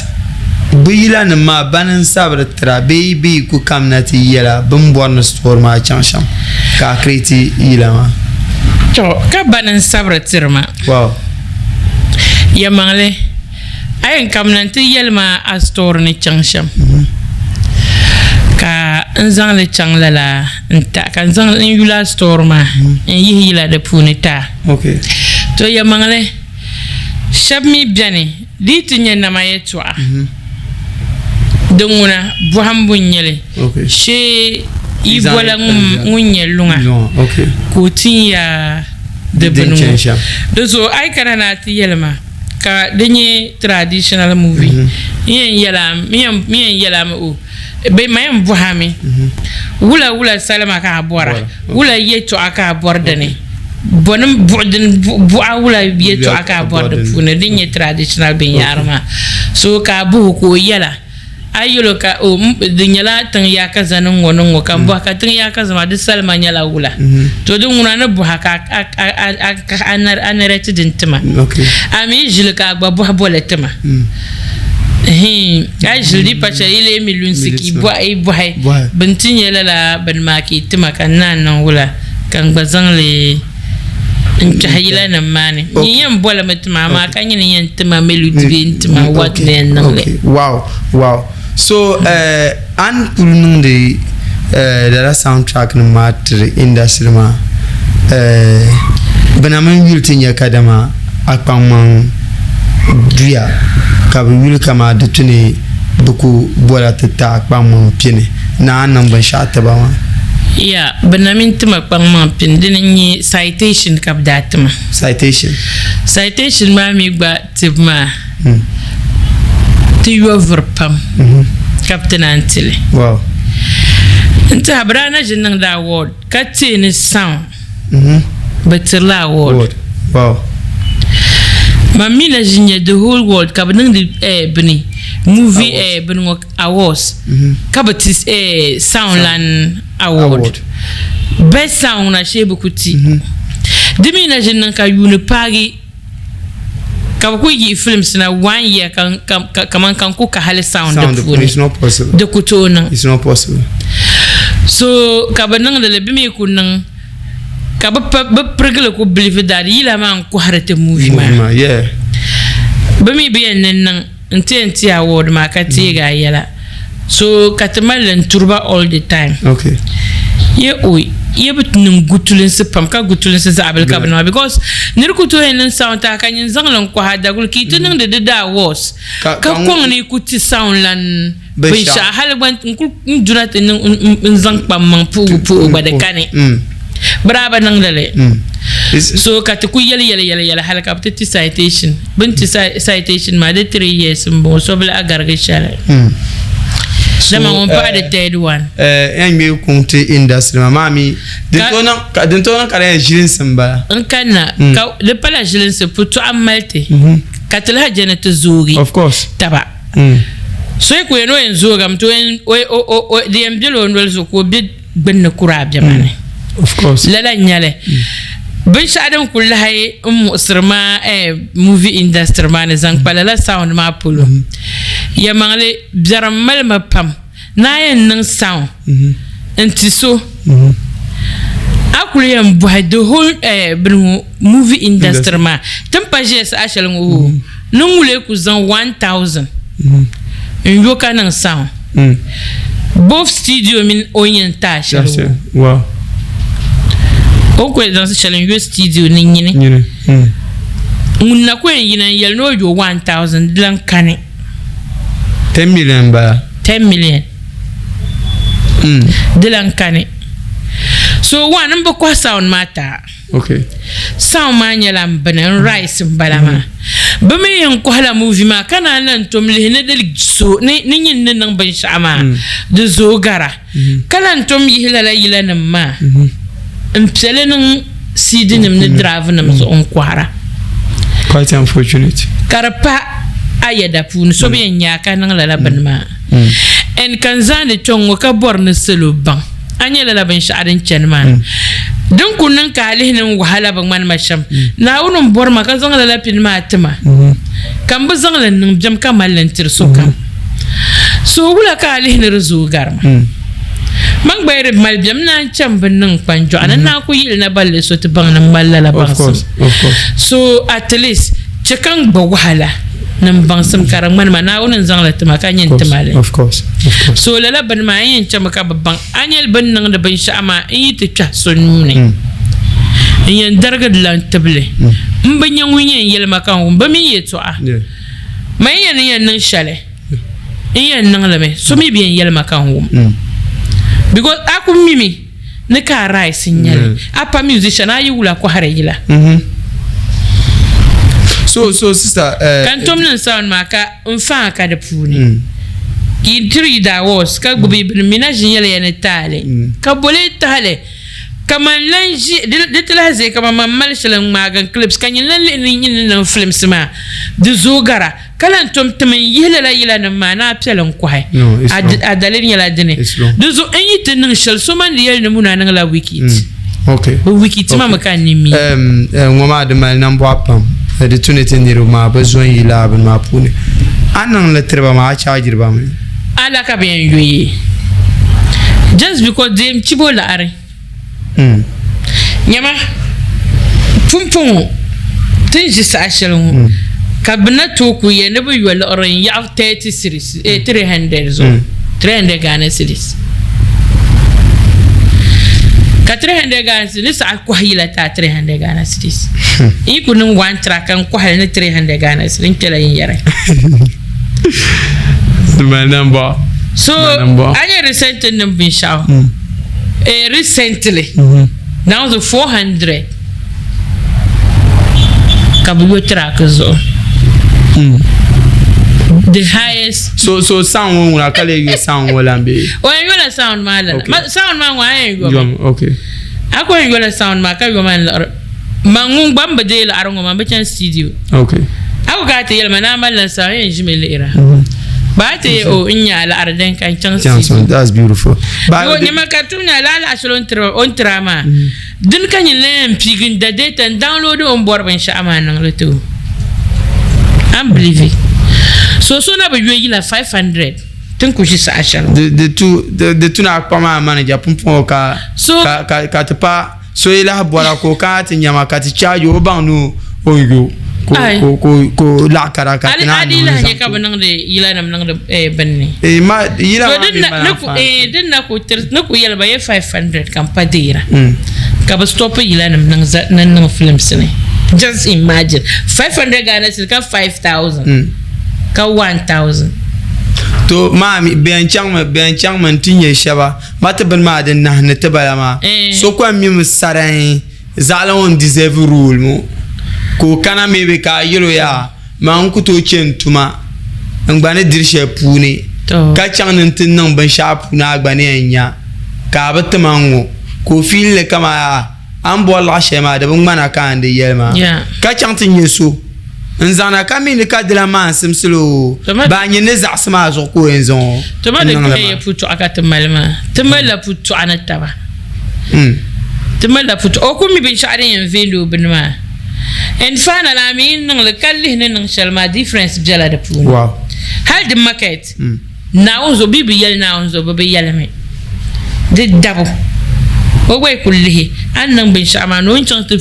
bɛ yila nim maa bani n sabiri tira bee bɛ yi ku kamina ti yɛla bɛ ni bɔri ni story maa chaŋ shɛm ka a create yila maa?
To, ka bani n sabiri tiri ma.
Wow.
Yɛlimaŋli, a yɛn kamina nti yɛli ma a story ni chaŋ shɛm ka n zaŋ li chaŋ lala n-ta ka n zaŋ n yuli a story maa n yihi yila di puuni ti a.
Okay.
To, yɛlimaŋli, shɛba mi beni Di yi ti nyɛ nama yɛltɔɣa, di ŋuna bɔhimbu n-nyɛ li shee yi bɔla ŋun nyɛ luŋa ka o tin ya di bini ŋɔ. Di zuɣu a yi kana ni a ti yɛli ma ka di nyɛ traditional movie, n yɛn yɛl a mi o bee ma yɛn bɔhi a mi wula wula salima ka a bɔra, wula yɛltɔɣa ka a bɔri dini, bɔnim buɣi dini buɣa wula yɛltɔɣa ka a bɔri di puuni din nyɛ traditional binyahari maa so ka a bɔhi o ka o yɛla a yi yɛl o ka o di nyɛla tiŋ yaakaza ni ŋɔ ni ŋɔ ka n bɔhi ka tiŋ yaakaza maa di salima nyɛla wula to di ŋuna ni bɔha ka a narɛti din tima a mi yi ʒili ka a gba bɔhi bɔli tima A yi ʒili di pa shɛli yi lee mi lunsi ka yi bɔhi bɛ ni ti nya lala bini maa ka yi tima ka n naan niŋ wula ka n gba zaŋ li n kpɛhi yilanima maa ni. Nyin yɛn bolimi ti ma amaa ka nyini yɛn ti ma melody bee n ti ma what ni yɛn niŋ li.
Wow wow so a ni kuli niŋdi lala soundtrack nim maa tiri industry maa bɛ na mini yuli ti nya kadama a kpaŋmaŋ duya ka bɛ yuli kaman di tu ni bɛ ku bola ti ti a kpaŋmaŋ pini ni a ni niŋ binshɛɣu ti ba maa.
Ya, bɛ na mini ti ma kpaŋmaŋ pini, dini n-nyɛ citation ka bɛ daa ti ma.
Citation.
Citation maa mi gba tibu maa, ti yo vuri pam ka bɛ ti naan ti li.
Wow.
N-tiɛha bɛ daa na ʒi niŋdi award ka teei ni sound. Bɛ tirila award.
Wow.
Man mi na ʒi nya the whole world ka bɛ niŋdi eh, bini movie eh, bini ŋɔ awards ka bɛ ti eh, sound lan award. Best sound ŋuna shee bɛ ku ti. Di mi na ʒi niŋ ka yuuni paagi ka bɛ ku yihi films na one year ka ka kaman ka n ku ka hali sound di puuni.
It's not possible.
Di ku tooi niŋ.
It's not possible.
So ka bɛ niŋdi li bɛ mi ku niŋ ka bɛ pa bɛ pirigili ku believe that yila maa n kɔhiri ti movie maa.
Movie maa, yeah.
Bɛ mi bɛ yɛn ni niŋ n ti yɛn ti award maa ka teegi a yɛla. So ka ti mali li n turi ba all the time.
Okay.
Ye o ye bi niŋ gutulinsi pam ka gutulinsi zaɣ bili ka bi niŋ because niri ku tooi yɛn niŋ sound ti a ka nyin zaŋli n kɔhi a daguli ka yi ti niŋdi di daa worse
Ka-
ka
ka
kɔŋ ni ku ti sound lan. Binshɛɣu hali gba n kuli n duna ti niŋ n zaŋ kpa n maŋ puhigu puhigu gba di kani. Bɛ daa bi niŋdi li. So ka ti kuli yɛli yɛli yɛli yɛli hali ka bɛ ti ti citation. Bɛ ni ti citation maa di 3 years m bɔŋɔ so bi lahi garigi shɛli. Dama ŋun pahi di third one.
Yan ŋmɛ kuŋ ti industry maa maa mi din tooi niŋ ka din tooi niŋ ka di yɛn ʒilinsi m bala.
N kanna ka di pala ʒilinsi putɔɣu m mali ti ka ti lahi je ni ti zoogi taba. So yi ku yɛn o yɛn zoogami ti di yɛn bela o noli zuɣu ka o be gbunni kuri a bɛma ni. Lala n nyɛli. Binshɛɣu din kuli lahi n muɣisiri ma movie industry maa ni zaŋ kpa lala sound maa polo, yɛlimaŋli biɛrim mali ma pam ni a yɛn niŋ sound n ti so a kuli yɛn bɔhi the whole bini ŋɔ movie industry maa ti ni pa ʒiya saha shɛli ŋɔ hoo ni ŋuli ku zaŋ 1000 n yo ka niŋ sound both studio mini o ni yɛn ti a shɛli ŋɔ o ni ku yɛn zaŋ shɛli n yo studio ni nyini ŋun na ku yɛn yina n yɛli ni o yo 1000 di lan kani
10 million bala
10 million di lan kani so one n bi kɔhi sound maa taa
okay
sound maa nyɛla n bini n rice n bala maa bi mi yɛn kɔhila movie maa ka naan lan tom lihi ni di so ni ni nyin ni niŋ binshɛɣu maa di zooi gara ka lan tom yihi lala yila nim maa n piɛli niŋ CD nim ni drive nim zuɣu n kɔhira
quite unfortunate
ka di pa a yɛda puuni so bi yɛn nya ka niŋ lala bini maa and ka n zaandi kpɛŋ ŋɔ ka bɔri ni salo baŋ a nyɛ lala binshɛɣu din chani maa din ku niŋ ka a lihi ni n wahala bi ŋmani ma shɛm Naawuni n bɔri ma ka zaŋ lala pini maa ti ma ka n bi zaŋ li n niŋ biɛm ka mali li n tiri sokam so wula ka a lihi ni di zooi gari ma man gba yi di mali biɛm naan chani bi niŋ kpanjɔɣu ni naan ku yihili na balli so ti baŋ ni m mali lala baŋsim so at least chɛ ka n gba wahala ni n baŋsim ka di ŋmani ma Naawuni n zaŋ li ti ma ka nyɛ n ti ma li. So lala bini maa n yɛn chɛmi ka bi baŋ a nyɛli bini niŋdi binshɛɣu maa n yi ti kpɛhi so nuu ni n yɛn darigi di lan tibili m bi nya ŋun yɛn yɛli ma ka n wum bi mini yɛtɔɣa ma yi yɛn ni yɛn niŋ shɛli n yɛn niŋ li mi so mi bi yɛn yɛli ma ka n wum because a ku mimi ni ka a rice n nyɛli a pa musician a yi wula kɔhiri yila.
So so sister
ka n tom niŋ sound maa ka n faa ka di puuni ka yi tiri yi daawoos ka gbubi yi bini mi na ʒi nyɛla ya ni taali ka boli tahali ka man lan ʒi di ti lahi ʒe kaman man mali shɛli n ŋmaagi n clips ka nyin lan lihi ni nyin ni niŋ films maa di zooi gara ka lan tom ti mi n-yihi lala yilanima maa ni a piɛli n-kɔhi a daliri nyɛla dini di zuɣu n yi ti niŋ shɛli so man di yɛli ni muna niŋla wicked
bɛ
wicked ti ma mi ka n ni mi.
Ŋɔ maa di mali nambɔɣu pam di tu ni ti niriba maa bi zo n-yi lala bini maa puuni a ni niŋ li tiri ba maa a chaajiri ba mi.
Ala ka bɛ yɛn yo yi just because deem chibo laɣiri. Nyama, pumpɔŋɔ ti ni ʒi saha shɛli ŋɔ, ka bɛ na tooi ku ya ni bɛ yo liɣiri n-yaɣi 30 cedis, 300 zuɣu, 300 Ghana cedis. Ka 300 Ghana cedis ni saɣi kɔhi yila ti a 300 Ghana cedis. N yi ku niŋ one track ka n kɔhi li ni 300 Ghana cedis, n kpɛla yinyɛri. So, a nya recently ni niŋ binshɛɣu? Eh, recently that was 400 ka bi yo track zuɣu the highest.
So so sound ŋɔ ŋuna ka lee yo sound ŋɔ lan bee?
O yɛn yola sound maa lala.
Okay.
Ma, sound maa ŋɔ a yɛn yomi.
Yomi, okay.
A ko yɛn yola sound maa ka yoma n liɣiri. Man ŋun gba m bi deei liɣiri ŋɔ maa m bi chani studio.
Okay.
A ku ka a ti yɛli ma ni a mali la sound n yɛn ʒimi lihira. Ba a ti yɛ o n nya a liɣiri din ka n chaŋ
Chaŋ
studio.
so, that's beautiful. Ba
Yo, nyama ka tum nya lala laɣa shɛli o ni tiri a maa. Dini ka nyin lan yɛn piigi n da data n download o ni bɔri binshɛɣu maa niŋ li ti o. Unbelievable. So so na bi yo yila 500 ti ni ku ʒi saha shɛli ŋɔ.
Di di tu di di tu ni a kpa maa manager pumpɔŋɔ ka
So
ka ka ka ti pa So yi lahi bɔra ka o kana ti nya ma ka ti chaaji o baŋ ni o ni yo ka o laɣ kara ka ti naan
niŋ li zaŋ ti o. Ka bɛ niŋdi yilanima niŋdi bini ni.
Yila maa mi mali anfaani.
Din na ku tiri ni ku yɛli ba ye 500 ka m pa deera ka bɛ stop yilanima niŋ niŋ films ni. Just imagine 500 Ghana cedis ka 5000 ka 1000.
To maa mi bɛ yɛn chaŋmi bɛ yɛn chaŋmi n-ti nya shɛba ma ti bini maa di nahi ni ti bala maa.
Eh.
So kɔŋ mimi sarahi zaɣila ŋun deserve role ŋɔ ka o kana maybe ka a yɛl o yaa maa n ku tooi chɛ n tuma n gba ni diri shɛli puuni
To.
ka chaŋ ni n ti niŋ binshɛɣu puuni a gba ni yɛn nya ka a bi ti ma n-ŋɔ ka o feel li kaman yaa A ni bɔri laɣ shɛli maa, di bi ŋmana ka a ni di yɛli maa. Ka chaŋ ti nya so n-zaŋna ka mi ni ka dilan maa n-simsi li o, baa nyin ni zaɣisi maa zuɣu ka o yɛn zaŋ o
Toma di
n-niŋ li
kaya
maa.
putɔɣu ka ti mali maa. Ti malila putɔɣu ni taba. Ti malila putɔɣu. O ku mi binshɛɣu din yɛn veeni o bini maa. And finally, a mi yi niŋ li ka lihi ni niŋ shɛli maa, difference bela di puuni. Hali di market. Naawuni zuɣu bɛ yi bi yɛli Naawuni zuɣu bɛ bi yɛlimi di dabu o gba yi kuli lihi a ni niŋ binshɛɣu maa ni o ni chaŋ ti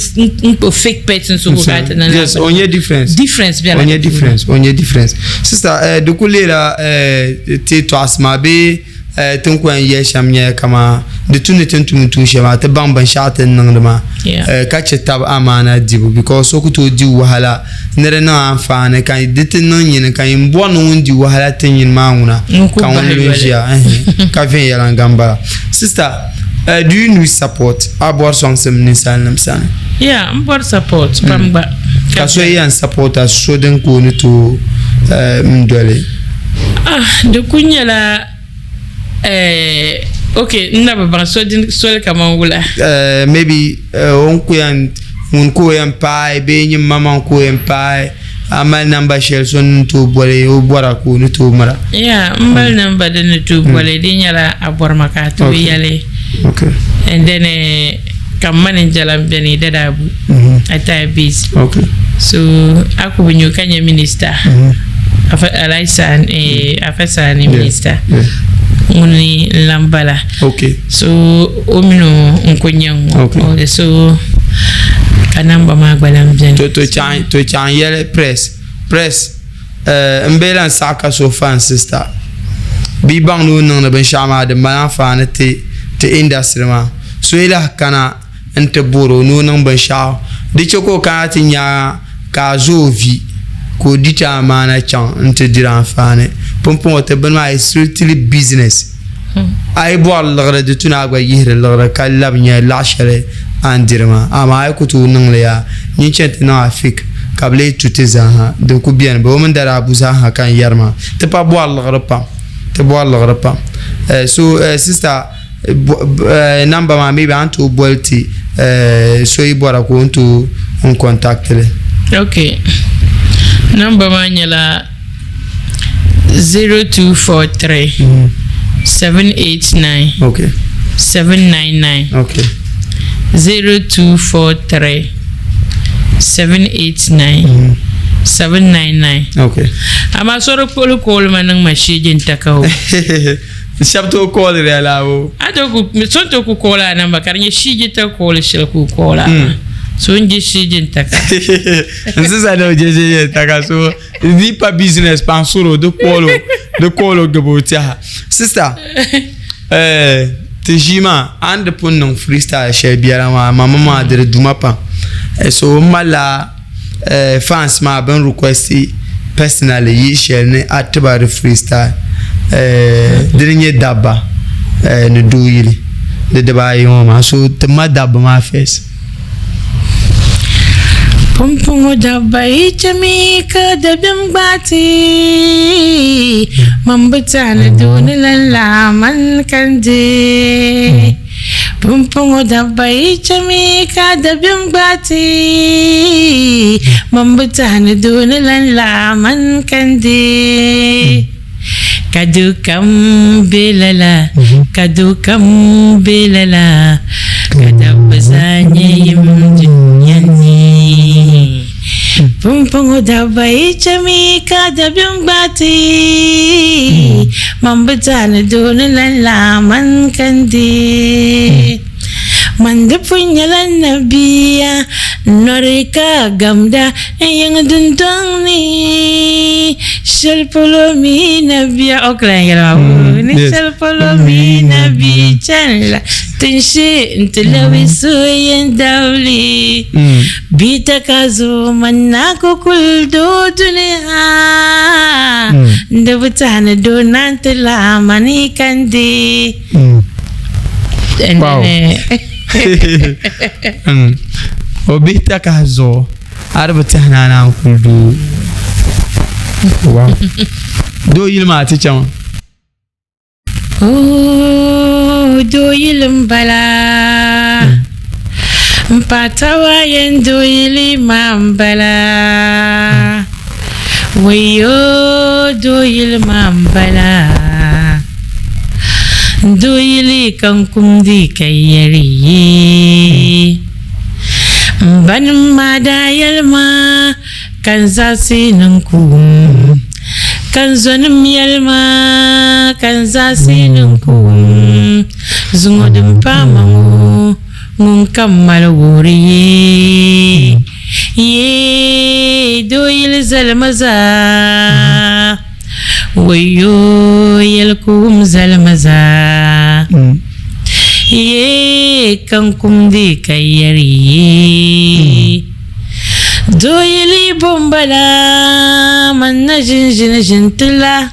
n-kpuɣi fake person so ka o kana ti niŋ
Yes, o nya difference.
Difference bela
O nya
di puuni.
difference, o nya difference. Sister, eh, di kuli leela eh, ti tɔɣisi maa bee eh, ti ni ku yɛn yɛli shɛm nyɛla kaman di tu ni ti ni tum tuun shɛli maa ti baŋ binshɛɣu ti ni niŋdi maa
Yeah.
eh, ka chɛ tab amaana dibu because so ku tooi di wahala ni di niŋ anfaani ka di ti niŋ nyini ka yin bɔri ni ŋun di wahala ti nyini maa ŋuna ka ŋun lu n-ʒiya ka viɛnyɛliŋga m-bala. Sister, do you need support? A bɔri sɔŋsim ninsalinim sani?
Yeah, m bɔri support pam gba.
Ka so yɛn support a so din ka o ni tooi m doli?
Ah, di kuli nyɛla Eh, ok, n na bi baŋ so din soli kaman wula.
Eh, maybe eh, o ni ku yɛn ŋun ka o yɛn paai bee nyin maŋmaŋ ka o yɛn paai a mali namba shɛli so ni tooi boli o bɔra ka o ni tooi mira.
Yeah, m mali namba din ni tooi boli di nyɛla a bɔri ma ka a tooi yɛli.
Okay.
And then eh, ka m ma ni jɛla m beni Dada Abu Ataya base.
Okay.
So a ku bi nyo ka nyɛ minister. Afa Alhaji Sani eh, Afa Sani minister.
Yeah.
Ŋuni n lan bala.
Okay.
So o mini o n ku nyɛ ŋɔ.
Okay.
Okay, so ka namba maa gba lan beni.
To to chaŋ to chaŋ yɛli press press eh, n bee lan saɣi ka so fan sister bia baŋ ni o niŋdi binshɛɣu maa di mali anfaani ti ti industry maa so yi lahi kana n ti bori o ni o niŋ binshɛɣu di chɛ ka o kana ti nya ka a zo o vi ka o di ti amaana chaŋ n ti diri anfaani pumpɔŋɔ ti bini maa is strictly business a yi bɔri liɣiri di tu ni a gba yihiri liɣiri ka labi nya laɣ shɛli a ni diri maa amaa a yi ku tooi niŋ li yaa nyin chani ti niŋ a fake ka bɛ lee tu ti zaaha din ku beni bɛ o mini Dada Abu zaaha ka n yɛri maa ti pa bɔri liɣiri pam ti bɔri liɣiri pam so sister number maa maybe a ni tooi boli ti so yi bɔra ka o ni tooi n contact li.
Ok number maa nyɛla 0243 789
okay
799
okay
0243 789 799
okay
amaa so di kpuɣili kooli ma niŋ ma sheeji n-taka o.
Shɛba tooi kooliri a laa o.
A tooi ku so n tooi ku kooli a namba ka di nyɛ shiiji ti kooli shɛli ka o kooli a maa. So n je shiiji n taka.
N siza ni o je shiiji n taka so di pa business pa n suri o di kooli o di kooli o gabi o tɛha. Sister eh ti ʒii maa a ni di pun niŋ freestyle shɛli biɛla maa mama maa di di duma pam so m malila fans maa bɛn request personally yi shɛli ni a tiba di freestyle dini nyɛ dabba ni doo yili di dibaayi ŋɔ maa so ti ma dabba maa first.
Pumpɔŋɔ dabba yi chɛmi ka dabiɛm gbaai ti, man bi tɛha ni doo ni lan lahi man ka n di. Pumpɔŋɔ dabba yi chami ka dabiɛm gbaai ti, man bi tɛhi ni doo ni lan lahi man ka n di. Ka doo kam be lala, ka doo kam be lala, ka dabba zaa nyɛ yim dunia ni. Pumpɔŋɔ dabba yi chami ka dabiɛm gbaai ti, man bi tahi ni doo ni lan lahi man ka n di. Man di pun nyɛla nabia, nɔri ka gamda n yiŋ dundɔŋ ni, shɛli polo mi nabia, o ku lan yɛli ma, ni shɛli polo mi nabia chanila. Tinshee nti lɛbi suhuyin dabili. Bita ka zuɣu man naa ku kuli doo dunia. N di bi tahi ni doo naan ti lahi mani ka n deei. And
Wow.
then,
O bihi takahi zuɣu a di bi tɛhi ni a naan kuli doo. Wow. Doo yili maa ti chaŋ.
Oh, doo yili m-bala. M paɣa taba yɛn doo yili maa m-bala. Wayo, doo yili maa m-bala. Doo yili ka n kumdi ka yɛri ye. M banim maa daa yɛli ma ka n zaɣisi ni n ku wum. Ka n zɔnim yɛli ma ka n zaɣisi ni n ku wum. Zuŋɔ din paai ma ŋɔ, ŋun ka m mali wuhiri ye. Ye doo yili zalima zaa. Wayo, yɛli ku wum zalima zaa. Ye ka n kumdi ka yɛri ye. Doo yili bɔmbala man na ʒini ʒini ʒini tila.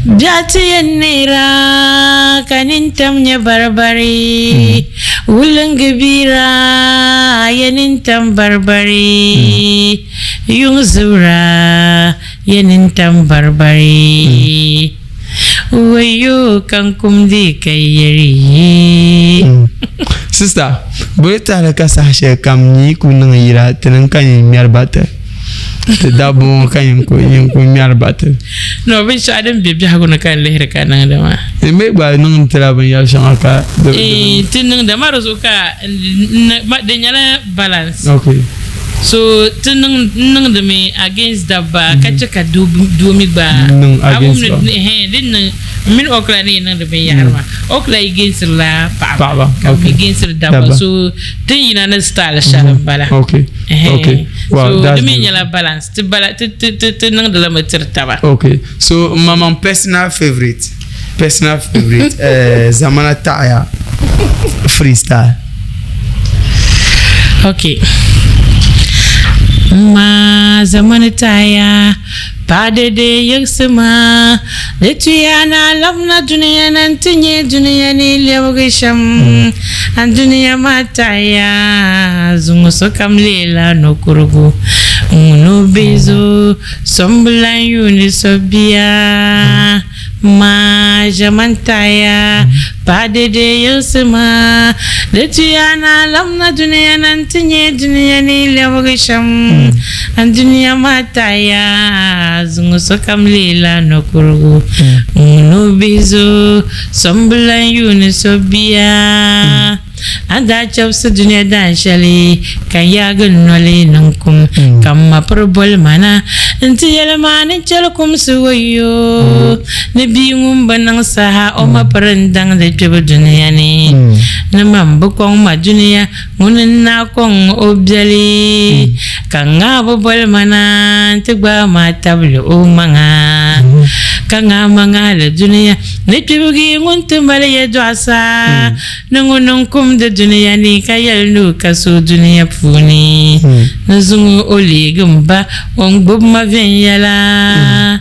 Biɛɣu ti yɛn neera ka nintam nyɛ baribari. Wulingi biira ya nintam baribari. Yuŋ zibira ya nintam baribari. Wayo ka n kumdi ka yɛri ye.
Sister, boli tahili ka saha shɛli kam nyi ku niŋ yila ti niŋ ka nyin ŋmɛri batili. Ti dabba ŋɔ ka nyin ku nyin ku ŋmɛri batili.
No, binshɛɣu din be biɛhigu ni ka n lihiri ka niŋdi maa.
N mi gba niŋ tila binyɛri shɛŋa ka
Eh, ti niŋda ma di zuɣu ka di nyɛla balance.
Okay.
So ti niŋ niŋdimi against dabba ka chɛ ka doo mi gba
niŋ against ba.
Din niŋ mini Okla ni niŋdi binyahari maa. Okla against la paɣaba ka mi against dabba. So tin yina ni style shɛli m-bala.
Okay. Okay.
Wow, so di mi nyɛla balance. Ti bala ti ti ti ti niŋdila mi tiri taba.
Okay. So mama personal favorite. Personal favorite Zamana Taɣaya freestyle.
Okay. Ma zamani taɣaya paɣa dede yiɣisi ma di tuya ni a labina dunia na nti nyɛ dunia ni lɛbigi shɛm a dunia maa taɣaya zuŋɔ sokam leela nokurigu ŋun o bihi zo sombilan yuuni so bia ma ʒɛman taɣaya paɣa dede yiɣisi ma di tuya ni a labina dunia na nti nyɛ dunia ni lɛbigi shɛm a dunia maa taɣaya zuŋɔ sokam leela nokurigu ŋun o bihi zo sombilan yuuni so bia a daa chɛbisi dunia daan shɛli ka n yaagi n noli niŋ kum ka m ma piri boli ma na nti yɛli ma ni chɛli kumsi wayo ni bia ŋun bi niŋ saha o ma piri n daŋdi kpɛbu dunia ni ni man bi kɔŋ ma dunia ŋuni n naa kɔŋ o biɛli ka ŋaa bi boli ma na nti gbaai ma tabili o maŋa ka ŋaa ma ŋaali dunia ni kpibigi ŋun ti mali yɛltɔɣa saa ni ŋun n kumdi dunia ni ka yɛli ni o ka so dunia puuni ni zuŋɔ o leegi m ba o ni gbubi ma viɛnyɛla.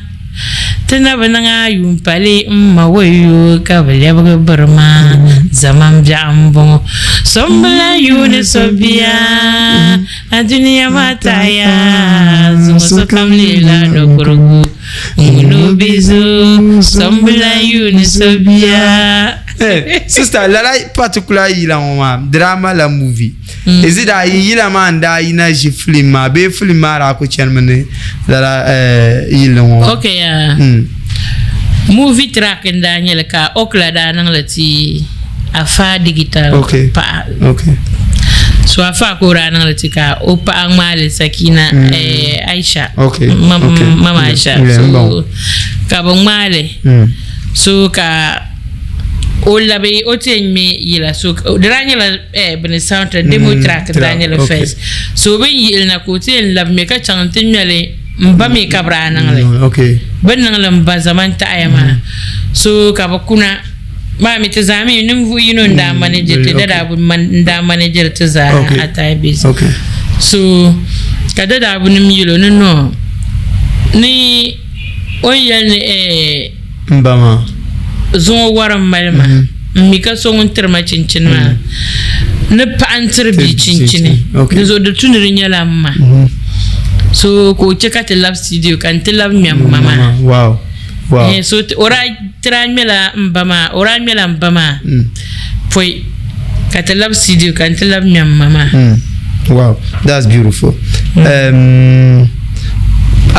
Ti na bi niŋ a yuun pali m ma wayo ka bi lɛbigi biri ma zaman biɛɣu m-bɔŋɔ. So m bi lan yuuni so bia a dunia maa taɣiya zuŋɔ sokam leela nokurigu ŋun o bi zo so m bi lan yuuni so bia.
Sister, lala particular yila ŋɔ maa drama la movie is it a yila maa n daa yina ʒi film maa bee film maa daa ku chanimi ni lala yilli ŋɔ maa?
Okay, yeah. Movie track n daa nyɛli ka Okla daa niŋli ti Afa Digital paɣa.
Okay.
So Afa ka o daa niŋli ti ka o paɣa ŋmaali Sakina Aisha.
Okay.
Mama Aisha. So ka bi ŋmaali. So ka o labi o ti yɛn ŋmɛ yila so di daa nyɛla bini soundtrack demo track daa nyɛli first so bin yihili na ka o ti yɛn labi ŋmɛ ka chaŋ n ti ŋmɛli n ba mi ka bi daa niŋli
Okay.
bi niŋli n ba zaman taɣaya maa so ka bi kuna. Maa mi ti zaa mi ninvuɣu yino n daa manage ti dada abu n daa manage ti zaa Atai base. So ka dada abu nim yɛlo ni no ni o ni yɛli ni eh
M ba maa.
Zuŋɔ wari m mali ma m mi ka so ŋun tiri ma chinchini maa ni paɣa n tiri bia chinchini di zuɣu di tu ni di nyɛla m ma so ka o chɛ ka ti labi studio ka n ti labi ŋmɛ m ma maa.
Wow. Wow.
Eh, so o daa ti daa ŋmɛla m ba maa o daa ŋmɛla m ba maa pɔi ka ti labi studio ka n ti labi ŋmɛ m ma maa.
Wow, that's beautiful. A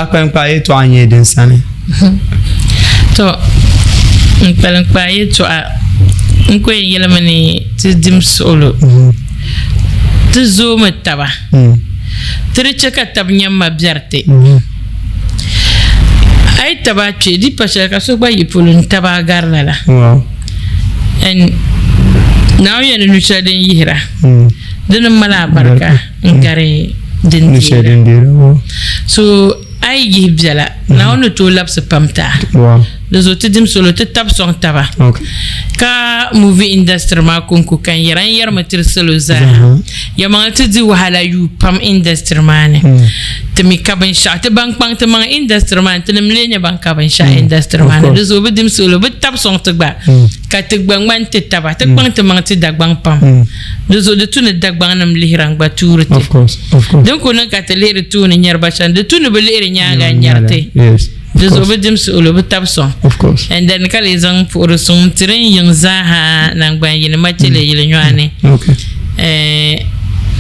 kpalikpaa yɛltɔɣa nyɛ din sani.
To n kpalikpaa yɛltɔɣa n ku yɛn yɛlimi ni ti dim suɣulo ti zoomi taba ti di chɛ ka tab nyamma biɛri ti. A yi tabi a kpee di pa shɛli ka so gba yi polo n tabi a gari lala. And Naawuni yɛn ni nu shɛli din yihira dini mali abarika n gari din deera. So a yi yihi biɛla Naawuni ni tooi labisi pam ti a. Di zuɣu ti dim solo ti tabi sɔŋ taba ka movie industry maa konko ka n yɛra n yɛrimi tiri salo zaa yɛlimaŋli ti di wahala yuui pam industry maa ni ti mi ka binshɛɣu ti ban kpaŋ ti maŋ industry maa ni tinim lee nyɛ ban ka binshɛɣu industry maa ni di zuɣu bi dim solo bi tabi sɔŋ ti gba ka ti gba ŋmani ti taba ti kpaŋ ti maŋ ti Dagbaŋ pam di zuɣu di tu ni Dagbaŋ nim lihira n gba tuuri ti din ku niŋ ka ti lihiri tooni nyɛri ba shɛm di tu ni bi lihiri nyaaŋa n nyɛri ti. Di zuɣu bi dim suɣulo bi tabi sɔŋ. And then ka lee zaŋ puhiri suŋ n-tiri n yiŋ zaaha naŋgban yini Machɛle yili nyɔɣu ni.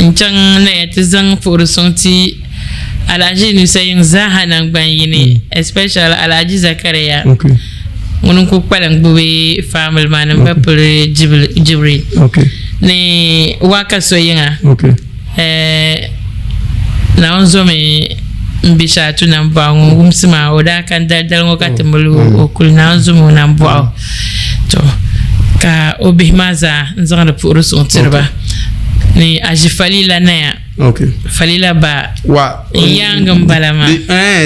N chaŋ Naya ti zaŋ puhiri suŋ ti Alhaji Nusa yiŋ zaaha naŋgban yini especially Alhaji Zakaria ŋuni n-kuli kpalim gbubi family maa ni m ba pili Jibril ni Waka so yiŋa. Naawuni zomi n bɛ Shaatu nambɔɣu ŋun wumsi maa o daa kani dali dali ŋɔ ka ti mali o kuli Naawuni zomi o nambɔɣu to ka o bihi maa zaa n zaŋdi puhiri suŋ tiri ba ni Aʒi Falila Naya Falila ba n yaangi n bala maa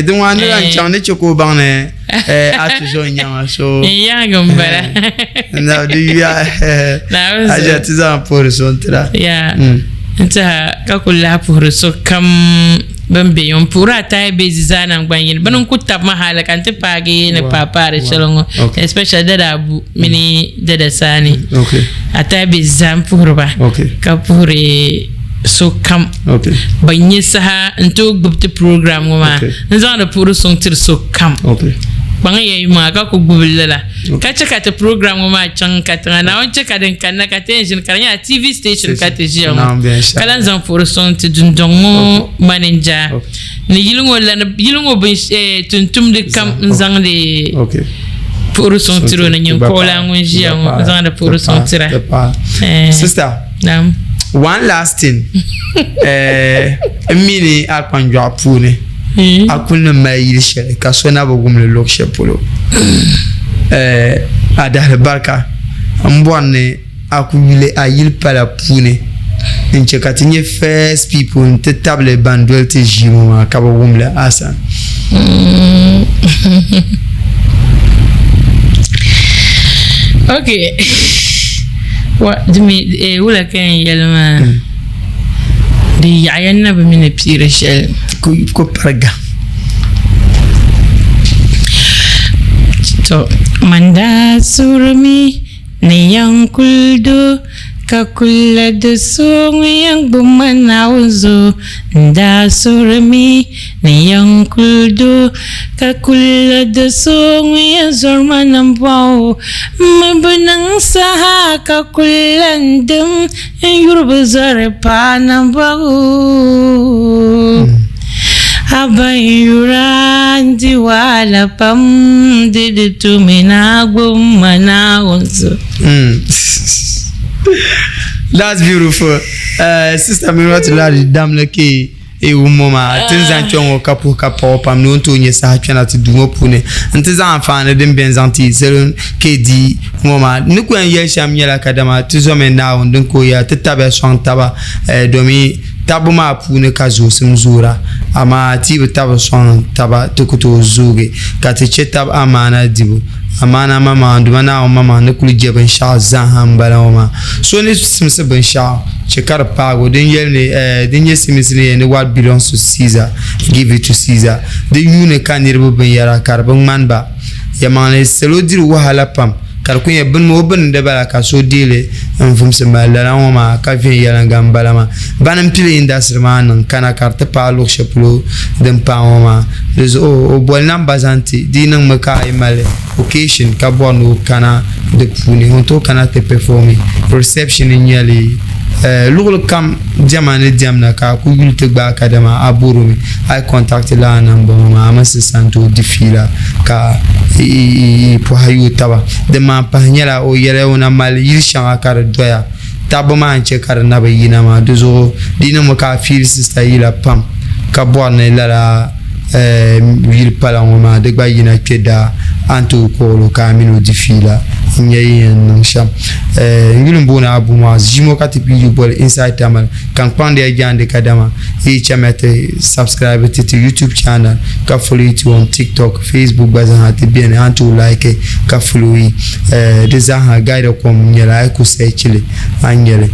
din waa ni lan chaŋ ni chɛ ka o baŋ ni a tuzo n nyɛma so
n yaangi n bala
na di yuya aja ti zaŋ puhiri so n tira
ya n tiɛha ka ku lahi puhiri so kam bin bɛ n puhiri a tahi bɛ zaa nangban yini bini n ku tabi ma hali ka n ti paagi ni paapaari shɛli ŋɔ especially dada abu mini dada saani a tahi bɛ zaa n puhiri ba ka puhiri so kam ban nyɛ saha n tooi gbubi ti program ŋɔ maa n zaŋdi puhiri suŋ tiri so kam kpaŋ ya yi maŋa ka ku gbubi lala ka chɛ ka ti program ŋɔ maa chaŋ katiŋa Naawuni chɛ ka din kanna ka ti yɛn ʒini ka di nyɛla TV station ka ti ʒiya ŋɔ ka lan zaŋ puhiri suŋ ti dundɔŋ ŋɔ manija ni yili ŋɔ lana yili ŋɔ bin tuntumdi kam n zaŋdi puhiri suŋ tiri o ni nyin kuɣulan ŋun ʒiya ŋɔ n zaŋdi puhiri suŋ tira.
Sister, one last thing n mi ni a kpanjɔɣu puuni a kuli ni mali yili shɛli ka so na bi wumli luɣ shɛli polo a dahili barika n bɔri ni a ku yuli a yili pala puuni n chɛ ka ti nyɛ first people n ti tabili ban doli ti ʒii ŋɔ maa ka bi wumli a sani.
Ok wa dimi eh, wula ka yɛn yɛli maa di yaɣaya na bi mi ni piiri shɛli
Ko pariga.
To man daa suurimi Ni yɛn kuli do ka kuli la do so ŋun yɛn gbubi ma Naawuni zuɣu. N daa suhirimi ni yɛn kuli do ka kuli la do so ŋun yɛn zɔri ma nambɔɣu. M mi bi niŋ saha ka kuli lan dim n yuri bi zɔri paai nambɔɣu. A ba n yura n-di wahala pam di di tumi ni a gbubi ma Naawuni zuɣu.
That's beautiful. Sister Miratullah di damli ke e wummo maa ti ni zaŋ kpɛ ŋɔ ka puhi ka paɣa o pam ni o ni tooi nyɛ saha kpɛna ti duu ŋɔ puuni n ti zaŋ anfaani din beni zaŋ ti salo KD ŋɔ maa ni ku yɛn yɛli shɛm nyɛla kadama ti zomi Naawuni din ka o ya ti tabiya sɔŋ taba domi Tabbu maa puuni ka zoosim zoora, amaa ti yi bi tabi sɔŋ taba ti ku tooi zoogi ka ti chɛ tab amaana dibu. Amaana maŋmaŋa, n Duuma Naawuni maŋmaŋa ni kul je binshɛɣu zaaha m-bala ŋɔ maa. So ni simsi binshɛɣu chɛ ka di paag o, din yɛli ni, eh, din nyɛ silimiinsi ni yɛli ni what belongs to Caesar, give it to Caesar. Di yuuni ka niriba binyɛra ka di bi ŋmani ba. Yɛlimaŋli, salo diri wahala pam ka di kul nyɛ bini o bini di bala ka so deei li n-vumsi mali lala ŋɔ maa ka viɛnyɛliŋga m-bala maa. Bani m-pili indasitiri maa niŋ kana ka di ti paai luɣ shɛli polo din paai ŋɔ maa. Di zuɣu o boli namba zaŋ ti di yi niŋmi ka a yi mali occasion ka bɔri ni o kana di puuni o ni tooi kana ti performi. Reception n-nyɛ li luɣili kam diɛma ni diɛmda ka a ku yuli ti gbaai kadama a bɔri o mi a yi contact lala namba ŋɔ maa a mini sista ni tooi di fiila ka yi pɔhi yooi taba. Din maan pahi nyɛla o yɛliya o na mali yili shɛŋa ka di doya Tabbu maa n-chɛ ka di na bi yina maa, di zuɣu di niŋmi ka a fiili sista yila pam ka bɔri ni lala yili pala ŋɔ maa di gba yina kpe daa a ni tooi kpuɣi o ka a mini o di fiila n-nya yi yɛn niŋ shɛm. N yuli m-booni Abu Muaz, ʒii ŋɔ ka ti pii boli Inside Tamale ka n kpaŋdi ya jaande kadama yi chamiya ti subscribe ti ti YouTube channel ka follow ti on TikTok, Facebook gba zaaha ti beni a ni tooi like ka follow yi. Di zaaha Guidacom nyɛla a yi ku search li a ni nya li.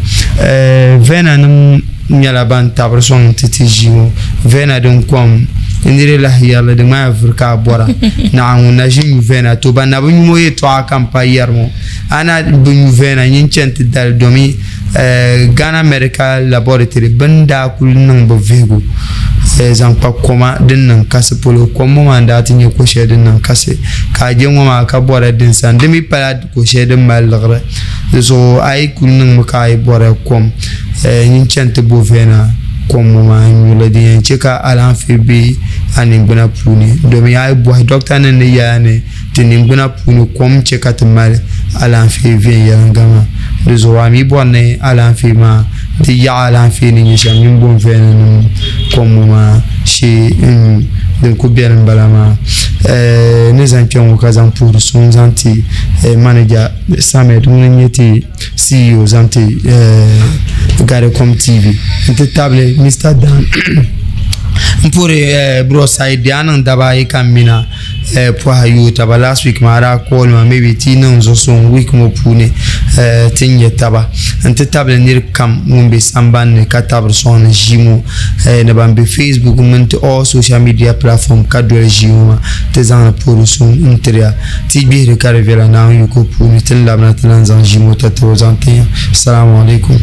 Vena nim nyɛla ban tabiri sɔŋ nti ti ʒii ŋɔ. Vena din kom n niri lahi yɛri li di ŋmaya vuri ka a bɔra. Naɣa ŋun na ʒi nyu Vena to ban na bi nyu ŋɔ yɛltɔɣa ka m pa yɛri ŋɔ. A na bi nyu Vena nyin chani ti dali domi Ghana Medical Laboratory bɛ ni daa kuli niŋ bɛ vihigu zaŋ kpa koma din niŋ kasi polo, kom ŋɔ maa n-daa ti nyɛ ko shɛli din niŋ kasi ka a je ŋɔ maa ka bɔri din sani. Di mi pala ko shɛli din mali liɣiri, di zuɣu a yi kuli niŋmi ka a yi bɔri kom nyin chani ti bo vɛna kom ŋɔ maa n-nyu li din yɛn che ka alaafee be a ningbuna puuni domi a yi bɔhi dɔkta-nima ni yɛla ni Ti niŋgbuna puuni kom chɛ ka ti mali alaafee viɛnyɛliŋga maa. Di zuɣu a mi bɔri ni alaafee maa ti yaɣi alaafee ni nyɛ shɛm mini bɔnvɛlinim kom ŋɔ maa shee n-nyu din kuli beni m-bala maa. Ni zaŋ kpe ŋɔ ka zaŋ puhiri suŋ zaŋ ti manija Samed ŋuni n-nyɛ ti CEO zaŋ ti Garicom TV n-ti tabili Mister Dan m puhiri Bro Said a niŋ dabaayi ka m mina pɔha yooi taba last week maa daa call ma maybe ti yi niŋ zuɣusuŋ week ŋɔ puuni ti ni nya taba n ti tabili niri kam ŋun be sambani ni ka tabiri sɔŋ ni ʒii ŋɔ ni ban be Facebook mini ti all social media platform ka doli ʒii ŋɔ maa ti zaŋdi puhiri suŋ n tiri ya ti gbihiri ka di viɛla Naawuni yiko puuni ti ni labina ti lan zaŋ ʒii ŋɔ tatabo zaŋ tin ya. Assalamu alaikum.